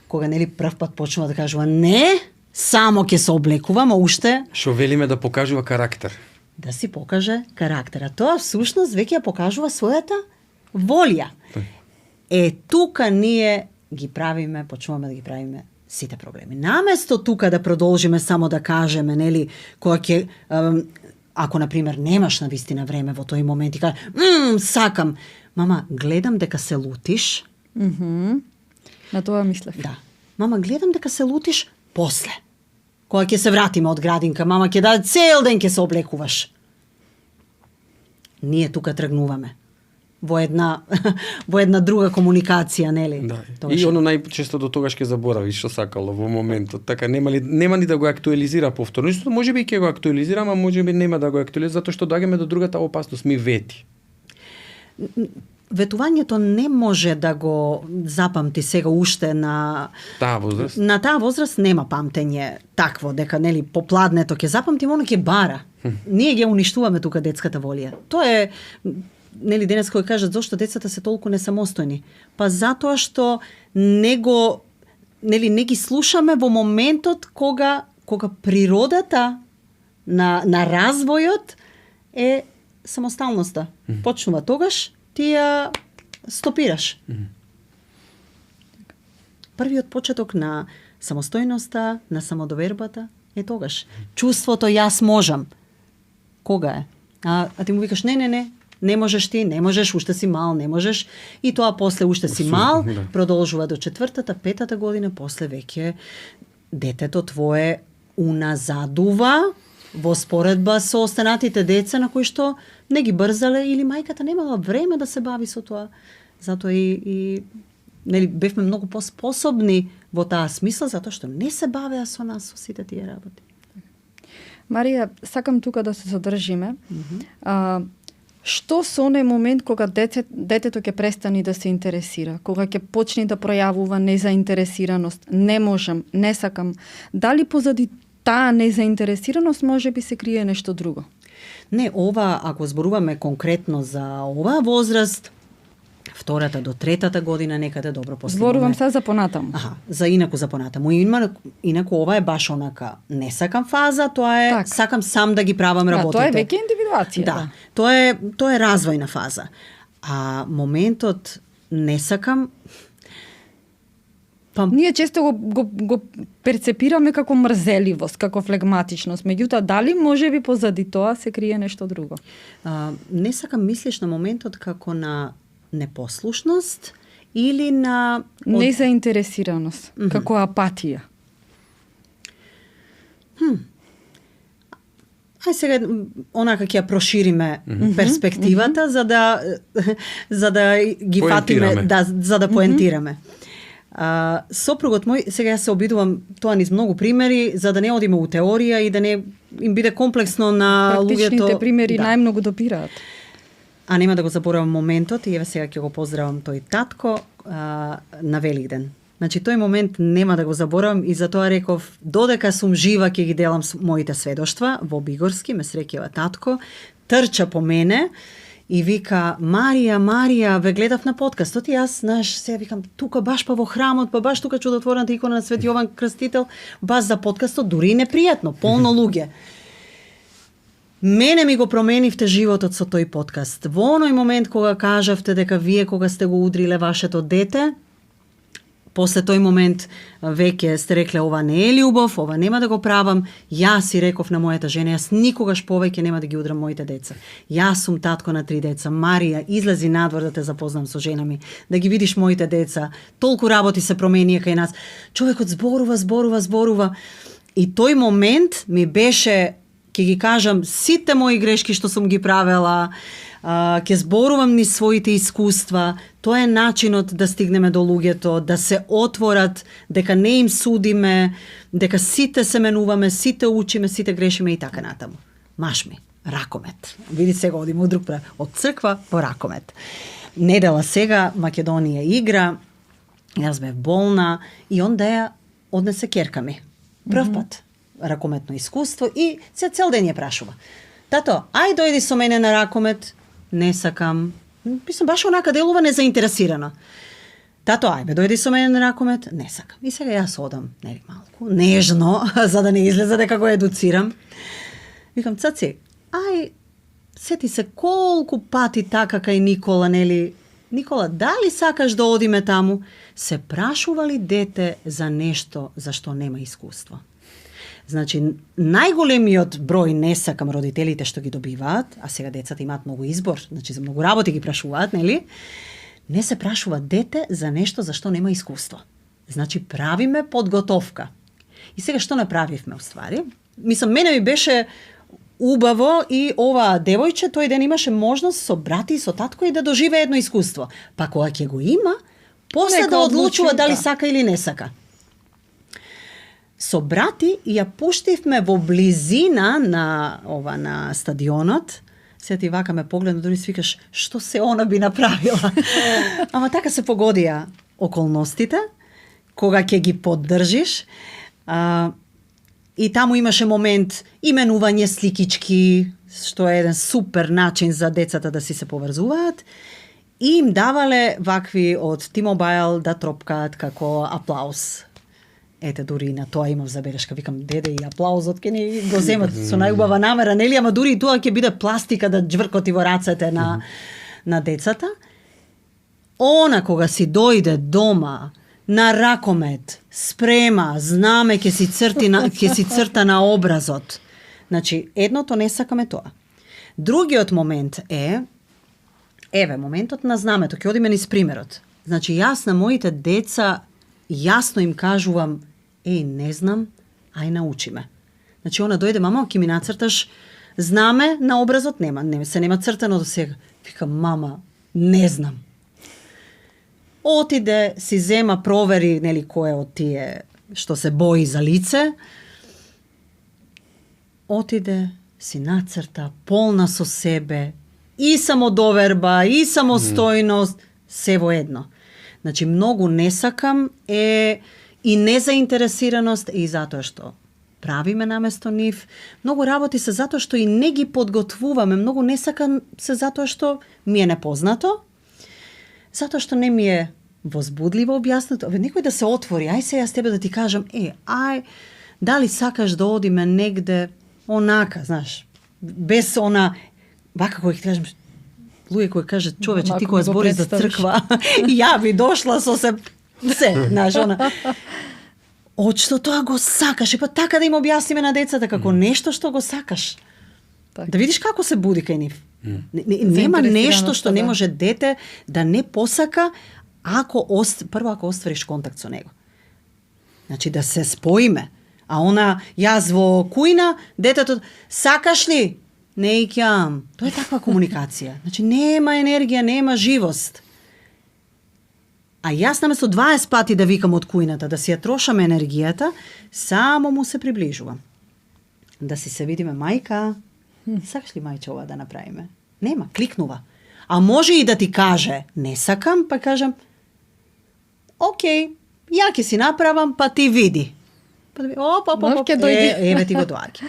Кога нели прв пат почнува да кажува не, само ќе се облекувам, уште што велиме да покажува карактер. Да си покаже карактера. Тоа всушност веќе ја покажува својата волја. Тука ние ги правиме, почнуваме да ги правиме сите проблеми. Наместо тука да продолжиме само да кажеме, нели, кога ќе ако на пример немаш навистина време во тој момент и кажеш, сакам, мама, гледам дека се лутиш. На тоа мислев. Да. Мама, гледам дека се лутиш после. Кога ќе се вратиме од градинка, мама ќе даде цел ден ќе се облекуваш. Ние тука тргнуваме во една друга комуникација, нели? Да. И оно најчесто до тогаш ќе заборавиш што сакало во моментот. Така нема ни да го актуализира повторно. Исто можеби ќе го актуализира, ама можеби нема да го актуализира затоа што доаѓаме до другата опасност, ми вети. Ветувањето не може да го запамти сега уште на таа возраст. На таа возраст нема памтење такво дека нели попладнето ќе запамти, оно ќе бара. Ние ги уништуваме тука детската волја. Тоа е нели денес кој кажат зошто децата се толку несамостојни? Па затоа што не ги слушаме во моментот кога природата на развојот е самосталноста. Почнува тогаш ти ја стопираш. Првиот почеток на самостојноста, на самодовербата тогаш. Чувството јас можам. Кога е? А ти му викаш не можеш ти, не можеш, уште си мал, не можеш. И тоа после уште си мал, продолжува до 4-та, 5-та година, после веќе детето твое уназадува во споредба со останатите деца на кои што не ги брзале или мајката немала време да се бави со тоа. Затоа и нели бевме многу поспособни во таа смисла затоа што не се бавеа со нас со сите тие работи. Марија, сакам тука да се задржиме. Што со оној момент кога детето ќе престани да се интересира, кога ќе почне да пројавува незаинтересираност, не можам, не сакам, дали позади таа незаинтересираност може би се крие нешто друго? Не, ова, ако зборуваме конкретно за оваа возраст, 2-та до 3-та година некаде добро постигнуваме. Зборувам се за понатаму. Инаку за понатаму. Инаку ова е баш онака не сакам фаза, тоа е сакам сам да ги правам работите. Тоа е веќе индивидуација. Да. Тоа е развојна фаза. А моментот не сакам ние често го перцепираме како мрзеливост, како флегматичност. Меѓутоа, дали може би позади тоа се крие нешто друго? Не сакам мислиш на моментот како на непослушност или на незаинтересираност, како апатија. Ај сега онака ќе ја прошириме перспективата за да ги фатиме, за да поентираме. Сопругот мој, сега јас се обидувам тоа низ многу примери, за да не одиме у теорија и да не им биде комплексно на луѓето. Практичните примери најмногу допираат. А нема да го заборавам моментот, и еве сега ќе го поздравам тој татко на Великден. Значи, тој момент нема да го заборавам и затоа реков, додека сум жива ќе ги делам моите сведоштва, во Бигорски ме среќава татко, трча по мене и вика, Марија, ве гледав на подкастот и јас, знаеш, сега викам, тука баш па во храмот, па баш тука чудотворната икона на Свети Јован Крстител, баш за подкастот, дури и непријатно, полно луѓе. Мене ми го променивте животот со тој подкаст. Во оној момент кога кажавте дека вие кога сте го удриле вашето дете, после тој момент веќе сте рекле ова не е љубов, ова нема да го правам. Јас си реков на мојата жена, јас никогаш повеќе нема да ги удрам моите деца. Јас сум татко на 3 деца. Марија, излези надвор да те запознам со жена ми, да ги видиш моите деца. Толку работи се променија кај нас. Човекот зборува. И тој момент ми беше, ќе ги кажам, сите мои грешки што сум ги правела, ќе зборувам низ своите искуства. Тоа е начинот да стигнеме до луѓето, да се отворат, дека не им судиме, дека сите се менуваме, сите учиме, сите грешиме и така натаму. Машми, Ракомет. Види сега одиме од друг прав. Од црква во Ракомет. Недела сега Македонија игра, јас бев болна и онда ја однесе ќерка ми. Прв пат ракометно искуство и се цел ден ја прашува. Тато, ај дојди со мене на ракомет. Не сакам. Мислам, баш онака делува незаинтересирано. Тато, ајбе, дојди со мене на ракомет. Не сакам. И сега јас одам, нели малку, нежно, за да не излезе дека го едуцирам. Викам, цаци, ај, сети се колку пати така кај Никола, нели? Никола, дали сакаш да одиме таму? Се прашува ли дете за нешто за што нема искуство? Значи, најголемиот број не сакам родителите што ги добиваат, а сега децата имаат многу избор, значи за многу работи ги прашуваат, нели? Не се прашува дете за нешто за што нема искуство. Значи, правиме подготовка. И сега што направивме, уствари? Мислам, мене ми беше убаво и ова девојче тој ден имаше можност со брати и со татко и да доживее едно искуство. Па кога ќе го има, после да одлучува дали сака или не сака. Со брати ја пуштивме во близина на стадионот. Се ти вака ме погледна, дори свикаш, што се она би направила. Ама така се погодија околностите, кога ќе ги поддржиш. И таму имаше момент именување сликички, што е еден супер начин за децата да си се поврзуваат. И им давале вакви од T-Mobile да тропкаат како аплауз. Ете, дури на тоа имав забелешка. Викам, деде, и аплаузот ке ни го земат со најубава намера, нели? Ама дури и тоа ќе биде пластика да джвркоти во рацете на децата. Она кога си дојде дома, на ракомет, спрема, знаме ќе си црта на образот. Значи, едното не сакаме тоа. Другиот момент е, моментот на знамето, ќе одиме низ примерот. Значи, јас на моите деца јасно им кажувам, не знам, ај научи ме. Значи, она дојде, мама, ќе ми нацрташ знаме на образот, нема цртано до сега. Викам, мама, не знам. Отиде, си зема, провери, нели, кој од тие што се бои за лице. Отиде, си нацрта, полна со себе, и самодоверба, и самостојност, се во едно. Значи, многу не сакам и незаинтересираност и затоа што правиме наместо нив. Многу работи се затоа што и не ги подготвуваме. Многу не сакам се затоа што ми е непознато, затоа што не ми е возбудливо објаснато. Некој да се отвори, ај се јас тебе да ти кажам, дали сакаш да одиме негде онака, знаеш, без она, вака кој ќе кажем, луѓе кои кажат, човече, ти која збори за црква, ја би дошла со се, знаеш, она. Очто тоа го сакаш, па така да им објасниме на децата како нешто што го сакаш. Так. Да видиш како се буди кај нив. Нема нешто што не може дете да не посака ако оствариш контакт со него. Значи да се споиме. А она, јас во кујна, детето, сакаш ли? Не икјам. Тоа е таква комуникација. Значи нема енергија, нема живост. А јас наместо 20 пати да викам од кујната, да си ја трошам енергијата, само му се приближувам. Да си се видиме, мајка, сакаш ли мајче ова да направиме? Нема, кликнува. А може и да ти каже, не сакам, па кажам, окей, ја ќе си направам, па ти види. Па да еве ти го доаѓа.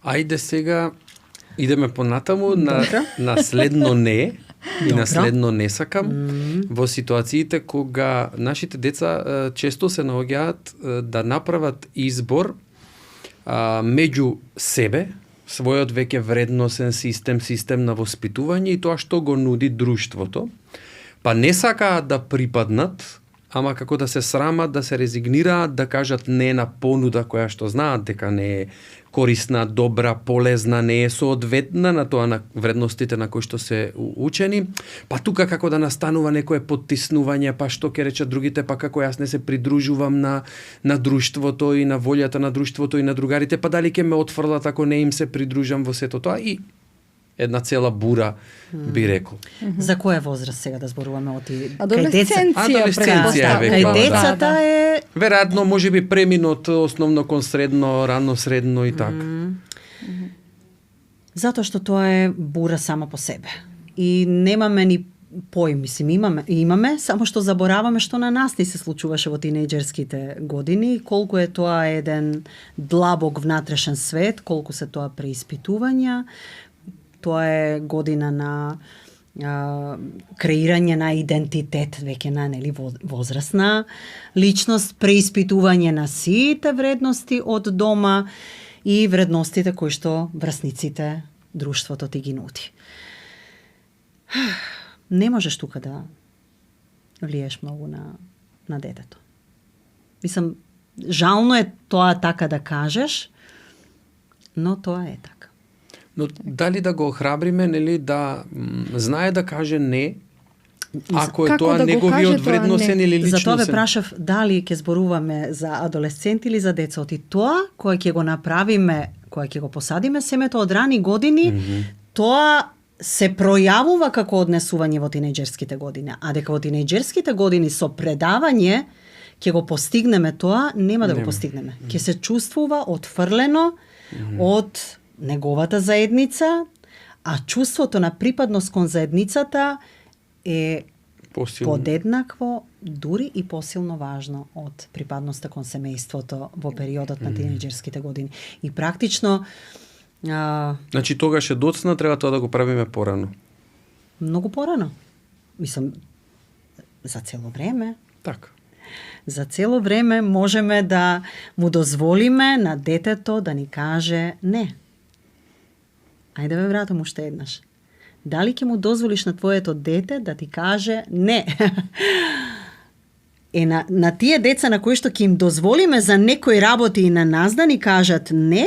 Ајде сега идеме понатаму на следно не и на следно не сакам. Во ситуациите кога нашите деца често се наоѓаат да направат избор меѓу себе, својот веќе вредносен систем на воспитување и тоа што го нуди друштвото, па не сакаат да припаднат, ама како да се срамат, да се резигнираат, да кажат не на понуда која што знаат дека не е корисна, добра, полезна, не е соодветна на тоа на вредностите на кои што се учени, па тука како да настанува некое поттиснување, па што ќе речат другите, па како јас не се придружувам на друштвото и на волјата на друштвото и на другарите, па дали ќе ме отфрлат ако не им се придружам во сето тоа и една цела бура, би рекол. За која возраст сега да зборуваме оти? Адолесценција Кај децата е... Веројатно, може би преминот основно кон средно, рано средно и така. Затоа што тоа е бура сама по себе. И немаме ни поим, мислим, имаме, само што забораваме што на нас ни се случуваше во тинејџерските години, колку е тоа еден длабок внатрешен свет, колку се тоа преиспитувања. Тоа е година на креирање на идентитет, веќе на возрастна личност, преиспитување на сите вредности од дома и вредностите кои што врсниците, друштвото ти ги нуди. Не можеш тука да влиеш многу на детето. Мислам, жално е тоа така да кажеш, но тоа е така. Но дали да го охрабриме, нели, да знае да каже не, ако е тоа да неговиот вредносен или личносен? Затоа ве прашав дали ќе зборуваме за адолесценти или за деца. И тоа, кое ќе го направиме, кое ќе го посадиме семето од рани години, тоа се пројавува како однесување во тинејџерските години. А дека во тинејџерските години со предавање ќе го постигнеме тоа, нема да го постигнеме. Ќе се чувствува отфрлено од неговата заедница, а чувството на припадност кон заедницата е подеднакво, дури и посилно важно од припадноста кон семејството во периодот на тинејџерските години. И практично... Значи тогаш е доцна, треба тоа да го правиме порано. Многу порано. Мислам, за цело време. Така. За цело време можеме да му дозволиме на детето да ни каже не. Ајде ве вратам уште еднаш. Дали ќе му дозволиш на твоето дете да ти каже не? на тие деца на кои што ќе им дозволиме за некои работи и на нас да ни кажат не,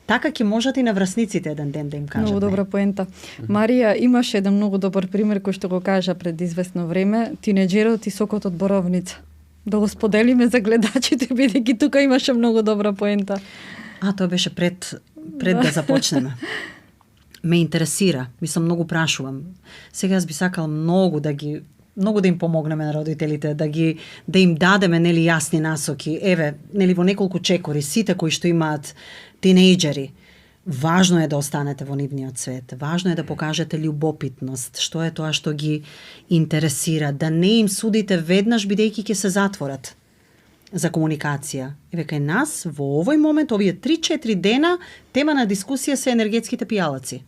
така ќе можат и на врсниците еден ден да им кажат Многу добра не. поента. Марија, имаш еден многу добар пример кој што го кажа пред известно време, тинеџерот и сокот од боровница. Да го споделиме за гледачите, бидејќи тука имаше многу добра поента. Тоа беше пред да започнеме. Ме интересира, мислам многу прашувам. Сега јас би сакал многу да им помогнеме на родителите, да им дадеме нели јасни насоки. Еве, нели во неколку чекори сите кои што имаат тинејџери, важно е да останете во нивниот свет. Важно е да покажете љубопитност, што е тоа што ги интересира, да не им судите веднаш бидејќи ќе се затворат за комуникација. Еве кај нас во овој момент, овие 3-4 дена, тема на дискусија се енергетските пијалаци.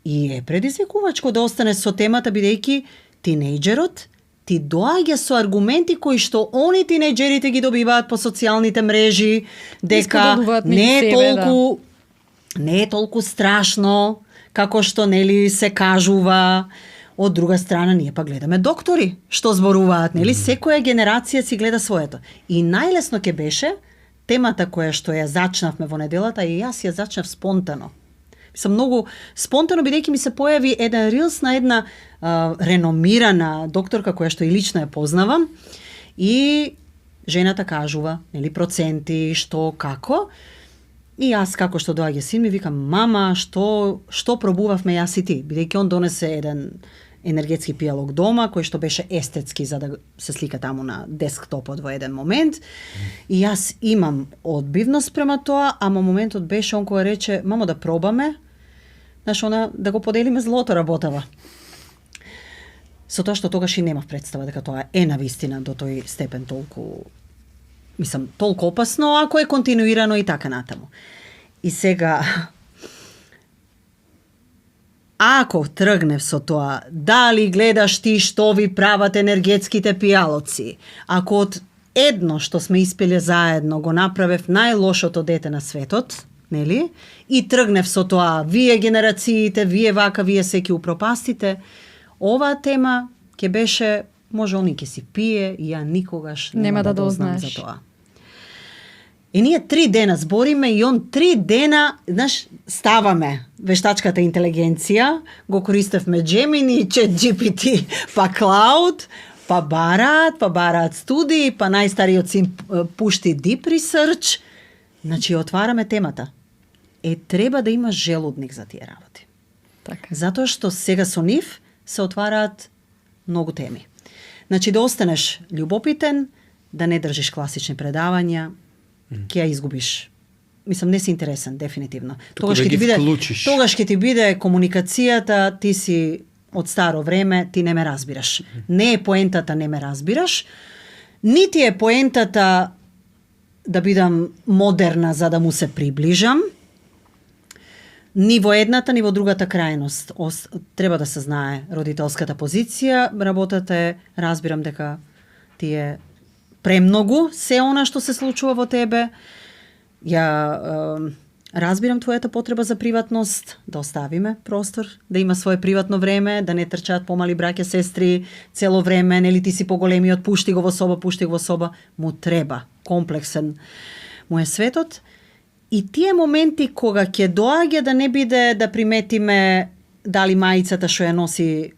И е предизвикувачко да остане со темата, бидејќи тинејџерот ти доаѓа со аргументи кои што они тинејџерите ги добиваат по социјалните мрежи, дека не е толку страшно како што нели се кажува. Од друга страна, ние па гледаме доктори што зборуваат, нели? Секоја генерација си гледа своето. И најлесно ќе беше темата која што ја зачнавме во неделата, и јас ја зачнав спонтано. Мислам, многу спонтано, бидејќи ми се појави еден рилс на една реномирана докторка која што и лично ја познавам, и жената кажува, нели, проценти, што, како. И јас, како што доаѓа син ми, викам, мама, што пробувавме јас и ти? Бидејќи он донесе еден енергетски пијалок дома, кој што беше естетски за да се слика таму на десктопот во еден момент. И јас имам одбивност према тоа, ама моментот беше он кој рече, мамо, да пробаме, знаеш, она, да го поделиме злото работава. Со тоа што тогаш и немав представа дека тоа е навистина до тој степен толку, мислам, толку опасно, ако е континуирано и така натаму. И сега, ако тргнев со тоа, дали гледаш ти што ви прават енергетските пијалоци, ако од едно што сме испеле заедно го направев најлошото дете на светот, нели? И тргнев со тоа, вие генерациите, вие вака, вие секи упропастите, оваа тема ќе беше, може они ќе си пие, и ја никогаш нема да дознам за тоа. И ние 3 дена збориме и он 3 дена, знаеш, ставаме вештачката интелигенција, го користевме Gemini, ChatGPT, па Cloud, па бараат студии, па најстариот син пушти Deep Research. Значи, отвараме темата. Треба да имаш желудник за тие работи. Така. Затоа што сега со нив се отвараат многу теми. Значи, да останеш љубопитен, да не држиш класични предавања, ќе ја изгубиш. Мислам, не си интересен, дефинитивно. Тогаш ќе ти биде комуникацијата, ти си од старо време, ти не ме разбираш. Не е поентата, не ме разбираш. Нити е поентата да бидам модерна за да му се приближам. Ни во едната, ни во другата крајност. Треба да се знае родителската позиција. Работата е, разбирам дека ти е премногу се она што се случува во тебе. Ја разбирам твојата потреба за приватност, да оставиме простор, да има свое приватно време, да не трчаат помали браќа, сестри цело време, нели ти си поголемиот, пушти го во соба, му треба комплексен му е светот. И тие моменти кога ќе доаѓа да не биде да приметиме дали маицата што ја носи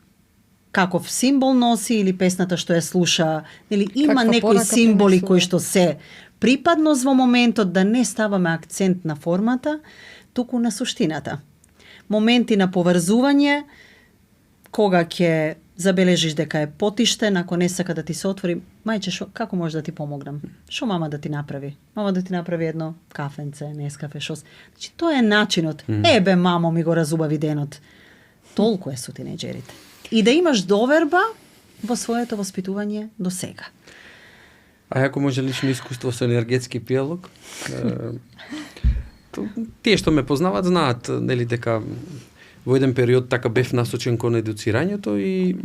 каков символ носи или песната што ја слуша, нели има некои символи кои што се припадност во моментот, да не ставаме акцент на формата, туку на суштината. Моменти на поврзување, кога ќе забележиш дека е потиштен, ако не сака да ти се отвори, мајче, како може да ти помогнам? Шо мама да ти направи? Мама да ти направи едно кафенце, нескафе, шос. Значи, тоа е начинот. Ебе, мамо, ми го разубави денот. Толку е со тинеџерите. И да имаш доверба во своето воспитување до сега. А ако може лично искуство со енергетски пијалок, тие што ме познаваат знаат, нели, дека во еден период така бев насочен кон едуцирањето и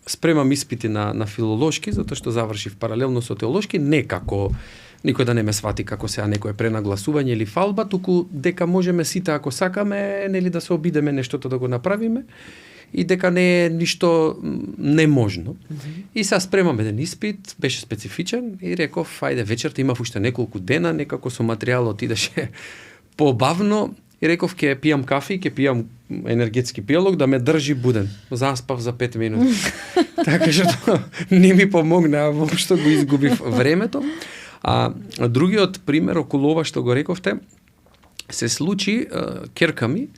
спремам испити на филолошки, затоа што завршив паралелно со теолошки, не како никој да не ме свати како сега некое пренагласување или фалба, туку дека можеме сите ако сакаме, нели, да се обидеме нештото да го направиме. и дека не е ништо неможно. И сега спремам еден испит, беше специфичен и реков, ајде вечерта имав уште неколку дена, некако со материјалот идеше побавно и реков ќе пијам кафе, ќе пијам енергетски пијалок да ме држи буден. Заспав за 5 минути. Така што не ми помогна, воопшто го изгубив времето. А другиот пример околу ова што го рековте, се случи ќерка ми,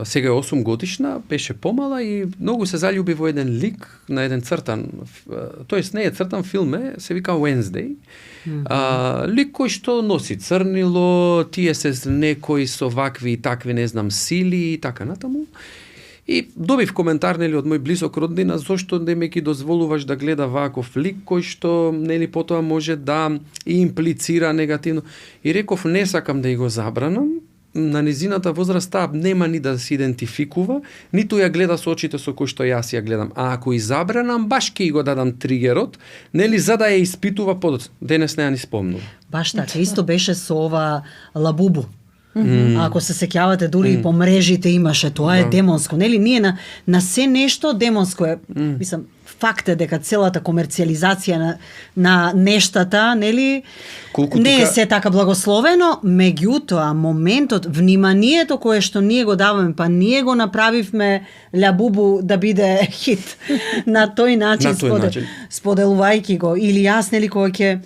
сега е 8 годишна, беше помала и многу се заљуби во еден лик на еден цртан, тоест не е цртан филм, се вика Wednesday. Лик кој што носи црнило, тие се некои со вакви и такви, не знам, сили и така натаму. И добив коментар нели од мој близок роднина зошто не ме ки дозволуваш да гледа ваков лик кој што нели потоа може да имплицира негативно. И реков не сакам да го забранам. На низината возраст таа нема ни да се идентификува, ниту ја гледа со очите со кои што јас ја гледам. А ако и забранам, баш ќе го дадам тригерот, нели за да ја испитува подоцна. Денес не ја ни спомнува. Баш така, исто беше со ова Лабубу. Ако се сеќавате, дури и по мрежите имаше, тоа е демонско, нели? Ние на се нешто демонско е, мислам, факт е дека целата комерцијализација на нештата, нели, не е се така благословено, меѓутоа моментот, вниманието кое што ние го даваме, па ние го направивме Лабубу да биде хит на тој начин, споделувајќи го, или јас, нели, кога ќе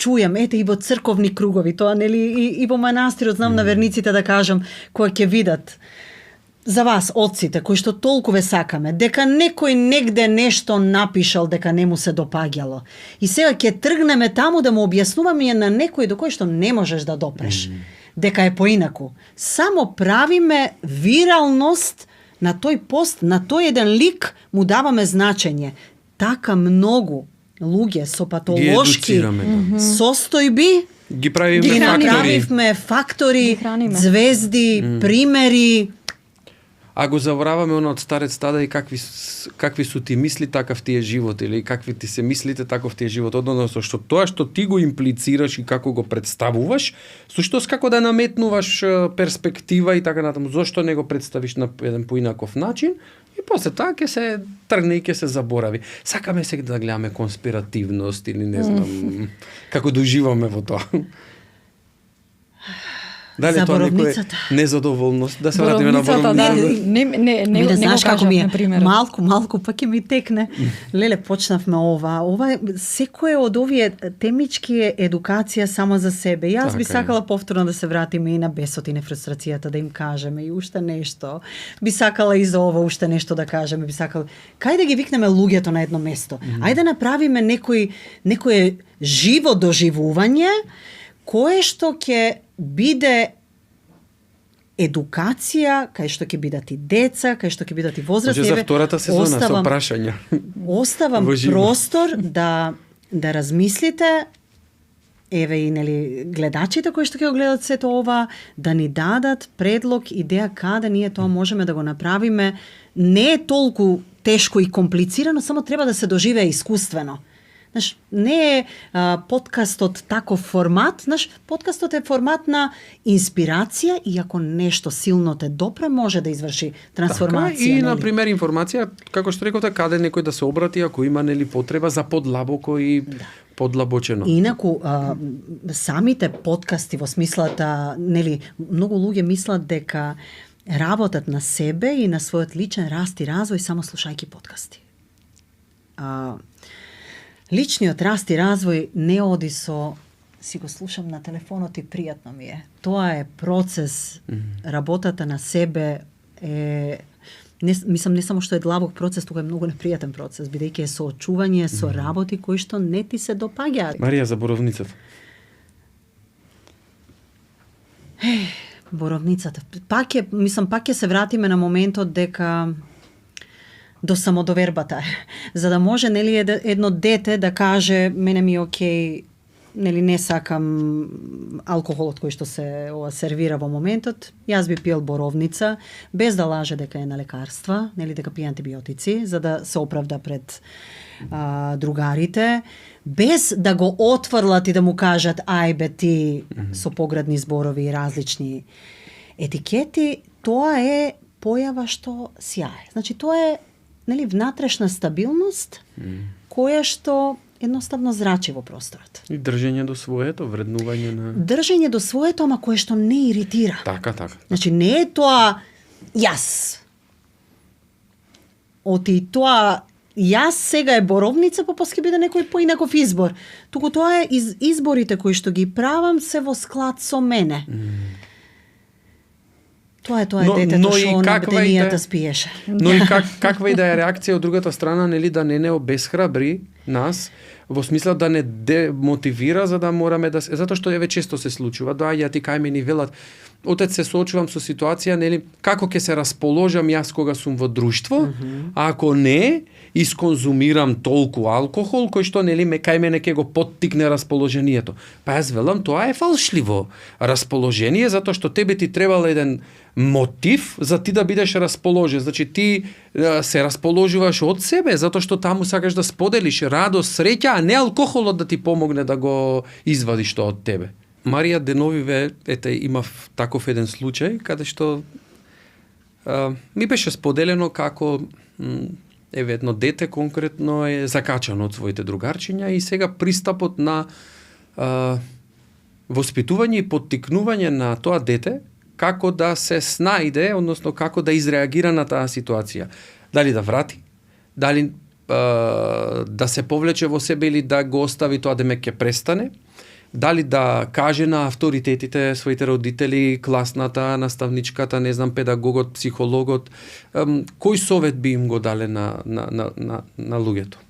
чујам, ете и во црковни кругови, тоа нели и во манастирот, знам на верниците да кажам, кои ќе видат за вас, отците, кои што толку ве сакаме, дека некој негде нешто напишал дека не му се допаѓало. И сега ќе тргнеме таму да му објаснуваме на некој до кој што не можеш да допреш, дека е поинаку. Само правиме виралност на тој пост, на тој еден лик му даваме значење. Така многу луѓе со патолошки состојби ги правиме фактори, звезди, примери. А го забораваме оно од старец тада и какви су ти мисли, такав ти е живот, или какви ти се мислите, таков ти е живот. Односно што тоа што ти го имплицираш и како го представуваш, суштос како да наметнуваш перспектива и така натаму. Зошто не го представиш на еден поинаков начин? И после тоа ќе се тргне и ќе се заборави. Сакаме сега да гледаме конспиративност или не знам како да уживаме во тоа. Дали тоа некој незадоволност? Да се вратиме на боровницата. Не знаеш како ми е. Малку па ќе ми текне. Леле, почнавме ова. Ова секој од овие темички е едукација само за себе. Јас би сакала повторно да се вратиме и на бесот и на фрустрацијата, да им кажеме и уште нешто. Би сакала и за ова уште нешто да кажеме. Би сакала. Кај да ги викнеме луѓето на едно место? Ајде да направиме некое живо доживување кое што ќе биде едукација, кај што ќе бидат и деца, кај што ќе бидат и возрастни. За втората сезона со прашања. Оставам простор да размислите, еве и нели гледачите кои што ќе го гледат сето ова, да ни дадат предлог, идеја каде ние тоа можеме да го направиме. Не е толку тешко и комплицирано, само треба да се доживее искуствено. Знаеш, не е подкастот таков формат, знаеш, подкастот е формат на инспирација и ако нешто силно те допре, може да изврши трансформација. Така, и, на пример, информација, како што рековте, каде некој да се обрати, ако има нели потреба за подлабоко и подлабочено. Инаку, самите подкасти во смислата, нели, многу луѓе мислат дека работат на себе и на својот личен раст и развој само слушајќи подкасти. Личниот раст и развој не оди со си го слушам на телефонот и пријатно ми е. Тоа е процес, работата на себе е мислам не само што е длабок процес, тука е многу непријатен процес, бидејќи е соочување со работи кои што не ти се допаѓаат. Марија, за боровницата. Боровницата. Пак ќе се вратиме на моментот дека до самодовербата е. За да може нели едно дете да каже мене ми е окей, нели не сакам алкохолот кој што се сервира во моментот, јас би пиел боровница без да лаже дека е на лекарства, нели дека пие антибиотици за да се оправда пред другарите, без да го отврлат и да му кажат ајбе ти со поградни зборови и различни етикети. Тоа е појава што сјае. Значи тоа е, нели, внатрешна стабилност која што едноставно зрачи во просторот. И држење до своето, вреднување на... Држење до своето, ама кое што не иритира. Така. Значи не е тоа јас. Оти тоа јас сега е боровница, па после биде некој поинаков избор. Туку тоа е изборите кои што ги правам се во склад со мене. Тоа е детето што на бденијата спиеше. Но и каква и да е реакција од другата страна, нели, да не обесхрабри нас, во смисла да не демотивира, за да мораме да затоа што еве често се случува, доаѓаат и кај мене велат, отец, се соочувам со ситуација, нели, како ќе се расположам јас кога сум во друштво, а ако не исконзумирам толку алкохол кој што, нели, кај мене ќе го поттикне расположението. Па јас велам, тоа е фалшливо расположение, затоа што тебе ти требал еден мотив за ти да бидеш расположен. Значи ти се расположуваш од себе, затоа што таму сакаш да споделиш радост, среќа, а не алкохолот да ти помогне да го извадиш тоа од тебе. Марија деновиве, имав таков еден случај, каде што ми беше споделено како едно дете конкретно е закачано од своите другарчиња и сега пристапот на воспитување и поттикнување на тоа дете како да се снајде, односно како да изреагира на таа ситуација. Дали да врати, дали да се повлече во себе или да го остави тоа демек ќе престане, дали да каже на авторитетите, своите родители, класната, наставничката, не знам, педагогот, психологот, кој совет би им го дале на луѓето?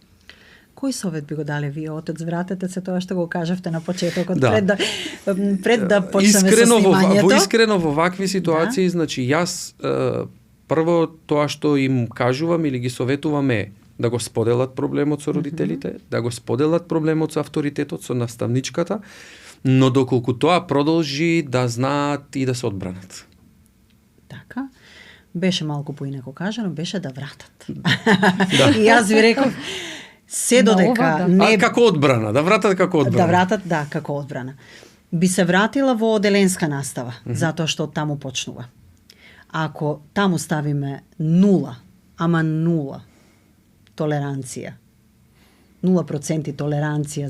Кој совет би го дале вие, отец? Вратете се тоа што го кажавте на почетокот, пред да почнеме со снимањето. Искрено во вакви ситуации, значи јас прво тоа што им кажувам или ги советувам е да го споделат проблемот со родителите, да го споделат проблемот со авторитетот, со наставничката, но доколку тоа продолжи да знаат и да се одбранат. Така. Беше малку поинако кажано, беше да вратат. И јас ви реков, се додека не... како одбрана, да вратат како одбрана. Да вратат, како одбрана. Би се вратила во оделенска настава, затоа што таму почнува. Ако таму ставиме 0, ама 0 толеранција, 0% толеранција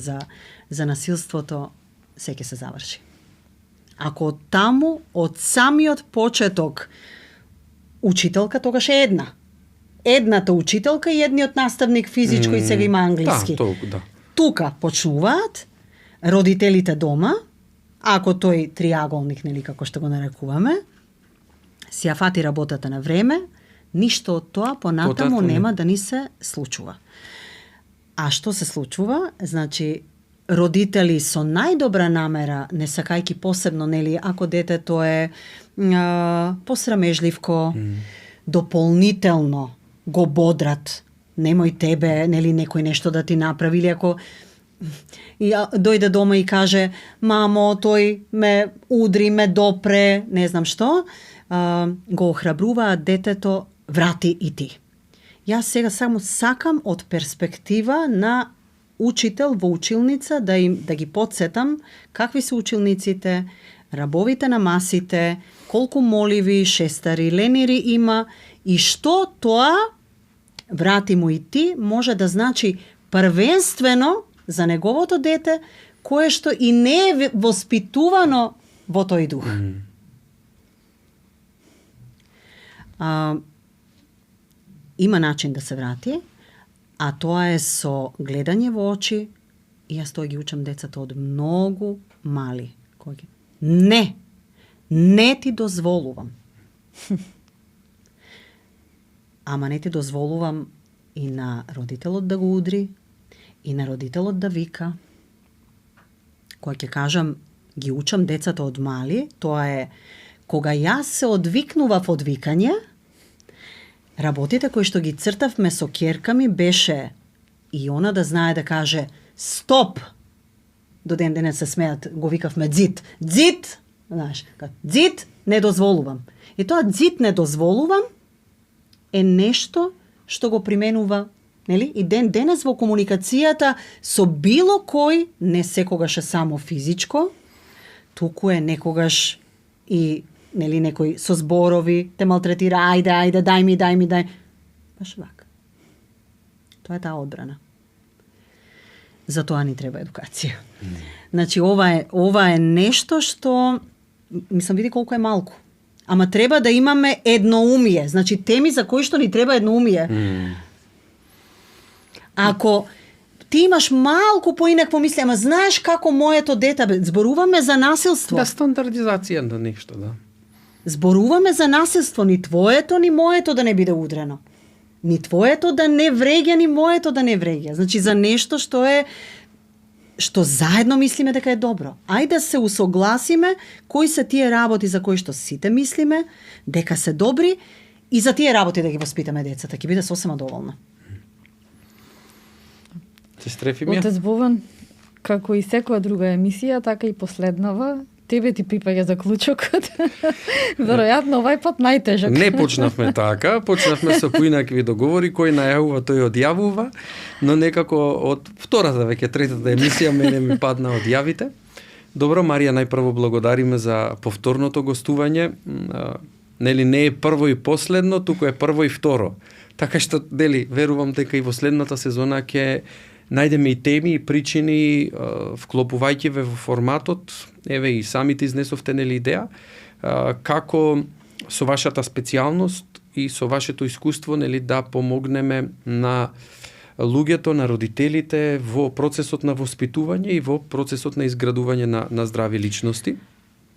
за насилството, се ќе се заврши. Ако таму, од самиот почеток, учителка тогаш е една. Едната учителка и едниот наставник физичко и сега има англиски. Да. Тука почнуваат, родителите дома, ако тој триаголник, нели, како што го нарекуваме, си ја фати работата на време, ништо од тоа понатаму нема да ни се случува. А што се случува? Значи, родители со најдобра намера, не сакајки посебно, нели, ако детето е посрамежливко, дополнително го бодрат, немој тебе, нели, некој нешто да ти направи, или ако дојде дома и каже, мамо, тој ме удри, ме допре, не знам што, го охрабруваат детето, врати и ти. Јас сега само сакам од перспектива на учител во училница да ги подсетам какви се училниците, рабовите на масите, колку моливи, шестари, ленири има и што тоа, врати му и ти, може да значи првенствено за неговото дете, кое што и не е воспитувано во тој дух. Има начин да се врати, а тоа е со гледање во очи, и јас тоа ги учам децата од многу мали. Не ти дозволувам. Ама не ти дозволувам и на родителот да го удри, и на родителот да вика. Кога ќе кажам, ги учам децата од мали, тоа е кога јас се одвикнував од викање, работите кои што ги цртавме со ќерка ми беше и она да знае да каже стоп. До ден денес се смеат, го викавме дзит. Дзит, знаеш, дзит не дозволувам. И тоа дзит не дозволувам е нешто што го применува, нели? И ден денес во комуникацијата со било кој, не секогаш е само физичко, туку е некогаш и нели некој со зборови те малтретира, ајде, дај ми. Баш вака. Тоа е таа одбрана. За тоа ни треба едукација. Значи, ова е нешто што, мислам, види колку е малку. Ама треба да имаме едноумие. Значи, теми за кои што ни треба едноумие. Ако ти имаш малку поинакво мисли, ама знаеш како моето дете, зборуваме за насилство. Да, стандардизација на нешто, да. Зборуваме за насилство, ни твоето, ни моето да не биде удрено. Ни твоето да не вреѓа, ни моето да не вреѓа. Значи, за нешто што заедно мислиме дека е добро. Ајде да се усогласиме кои се тие работи за кои што сите мислиме дека се добри и за тие работи да ги воспитаме децата. Ќе биде сосема доволна. Сестра Ефимија? Отец Бован, како и секоја друга емисија, така и последнава, тебе ти припаѓа заклучокот. Веројатно овај пат најтежок. Не почнавме така, почнавме со поинакви договори, кој најавува, тој одјавува, но некако од втората, веќе третата емисија, мене ми падна одјавите. Добро, Марија, најпрво благодариме за повторното гостување. Нели не е прво и последно, туку е прво и второ. Така што, верувам дека и во следната сезона ќе најдеме и теми и причини, вклопувајќи ве во форматот, еве и самите изнесовте нели идеја, како со вашата специјалност и со вашето искуство нели да помогнеме на луѓето, на родителите во процесот на воспитување и во процесот на изградување на здрави личности.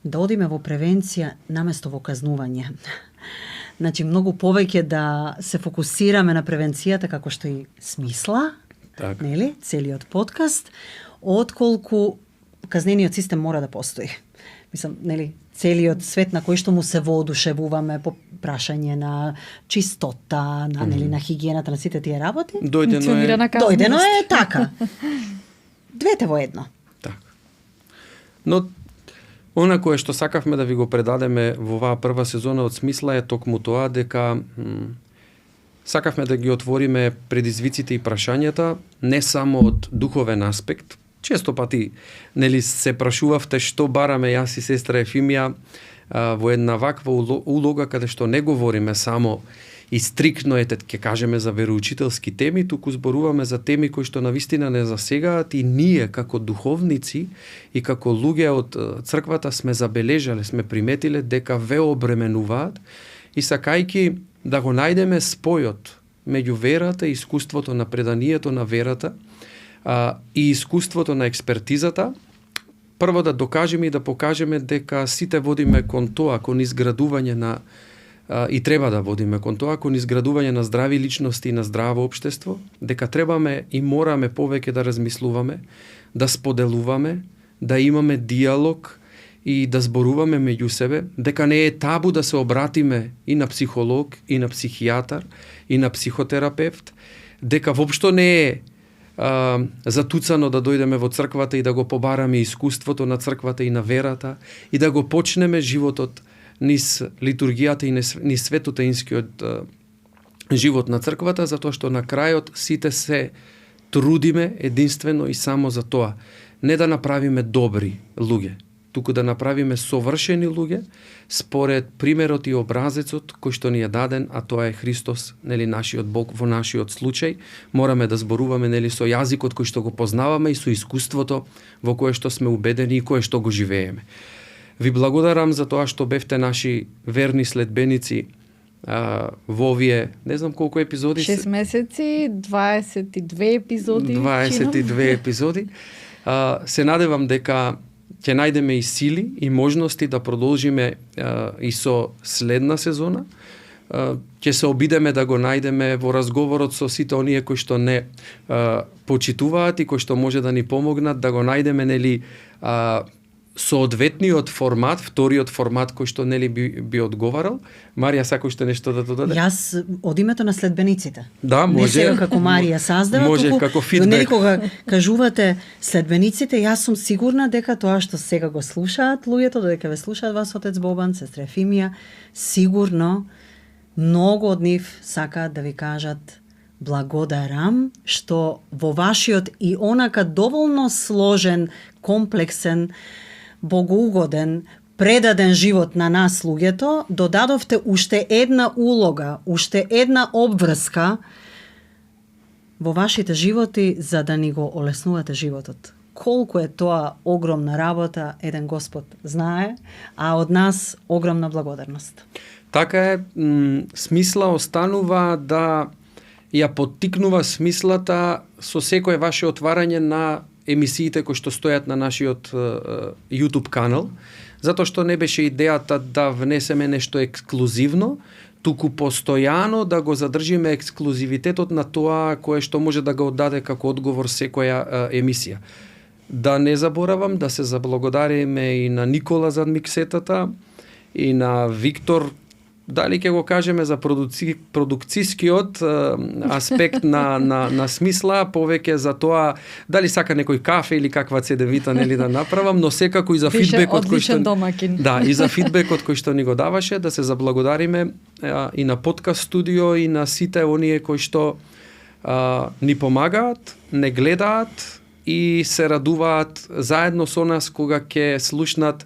Да одиме во превенција наместо во казнување. Значи, многу повеќе да се фокусираме на превенцијата како што и смисла, Так. нели, целиот подкаст, отколку казнениот систем мора да постои. Мислам, нели, целиот свет на кој што му се воодушевуваме по прашање на чистота, на нели на хигиената, на сите тие работи. Дојдено е така. Двете во едно. Така. Но она кое што сакавме да ви го предадеме во оваа прва сезона од Смисла е токму тоа дека сакавме да ги отвориме предизвиците и прашањата не само од духовен аспект. Често пати нели се прашувавте што бараме јас и сестра Ефимија во една ваква улога каде што не говориме само и стрикно ќе кажеме за вероучителски теми, туку зборуваме за теми кои што навистина не засегаат и ние како духовници и како луѓе од црквата сме забележале, сме приметиле дека ве обременуваат и сакајки да го најдеме спојот меѓу верата и искуството на преданието на верата и искуството на експертизата, прво да докажеме и да покажеме дека сите водиме кон тоа, кон изградување на и треба да водиме кон тоа, кон изградување на здрави личности и на здраво општество, дека требаме и мораме повеќе да размислуваме, да споделуваме, да имаме диалог и да зборуваме меѓу себе, дека не е табу да се обратиме и на психолог, и на психијатар, и на психотерапевт, дека воопшто не е затуцано да дојдеме во црквата и да го побараме искуството на црквата и на верата и да го почнеме животот низ литургијата и низ светотеинскиот живот на црквата, затоа што на крајот сите се трудиме единствено и само за тоа. Не да направиме добри луѓе, туку да направиме совршени луѓе според примерот и образецот кој што ни е даден, а тоа е Христос, нели нашиот Бог во нашиот случај. Мораме да зборуваме нели со јазикот кој што го познаваме и со искуството во кое што сме убедени и кое што го живееме. Ви благодарам за тоа што бевте наши верни следбеници во овие, не знам колку епизоди. 6 месеци, 22 епизоди. 22 епизоди. Се надевам дека ќе најдеме и сили и можности да продолжиме и со следна сезона. Ќе се обидеме да го најдеме во разговорот со сите оние кои што не почитуваат и кои што може да ни помогнат да го најдеме нели соодветниот формат, вториот формат кој што нели би одговарал. Марија, сакаш што нешто да додаде? Јас од името на следбениците. Да, може. Не сега како Марија создава, може туку како фидбек. нели кога кажувате следбениците, јас сум сигурна дека тоа што сега го слушаат луѓето, додека ве слушаат вас отец Бобан, сестра Ефимија, сигурно многу од нив сакаат да ви кажат благодарам што во вашиот и онака доволно сложен, комплексен, богоугоден предаден живот на нас луѓето, додадовте уште една улога, уште една обврска во вашите животи за да ни го олеснувате животот. Колку е тоа огромна работа, еден Господ знае, а од нас огромна благодарност. Така е, смисла останува да ја поттикнува смислата со секое ваше отварање на емисиите кои што стојат на нашиот YouTube канал, затоа што не беше идејата да внесеме нешто ексклузивно, туку постојано да го задржиме ексклузивитетот на тоа кое што може да го отдаде како одговор секоја емисија. Да не заборавам да се заблагодариме и на Никола за миксетата, и на Виктор, дали ќе го кажеме за продукцијскиот аспект на смисла, повеќе за тоа дали сака некој кафе или каква цедевита нели да направам, но секако и за фидбекот кој што домакин. Да, и за фидбекот кој што ни го даваше, да се заблагодариме и на подкаст студио и на сите оние кои што ни помагаат, не гледаат и се радуваат заедно со нас кога ќе слушнат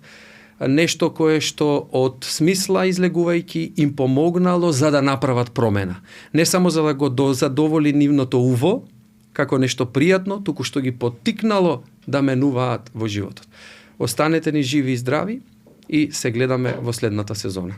нешто кое што од смисла излегувајќи им помогнало за да направат промена. Не само за да го задоволи нивното уво, како нешто пријатно, туку што ги поттикнало да менуваат во животот. Останете ни живи и здрави и се гледаме во следната сезона.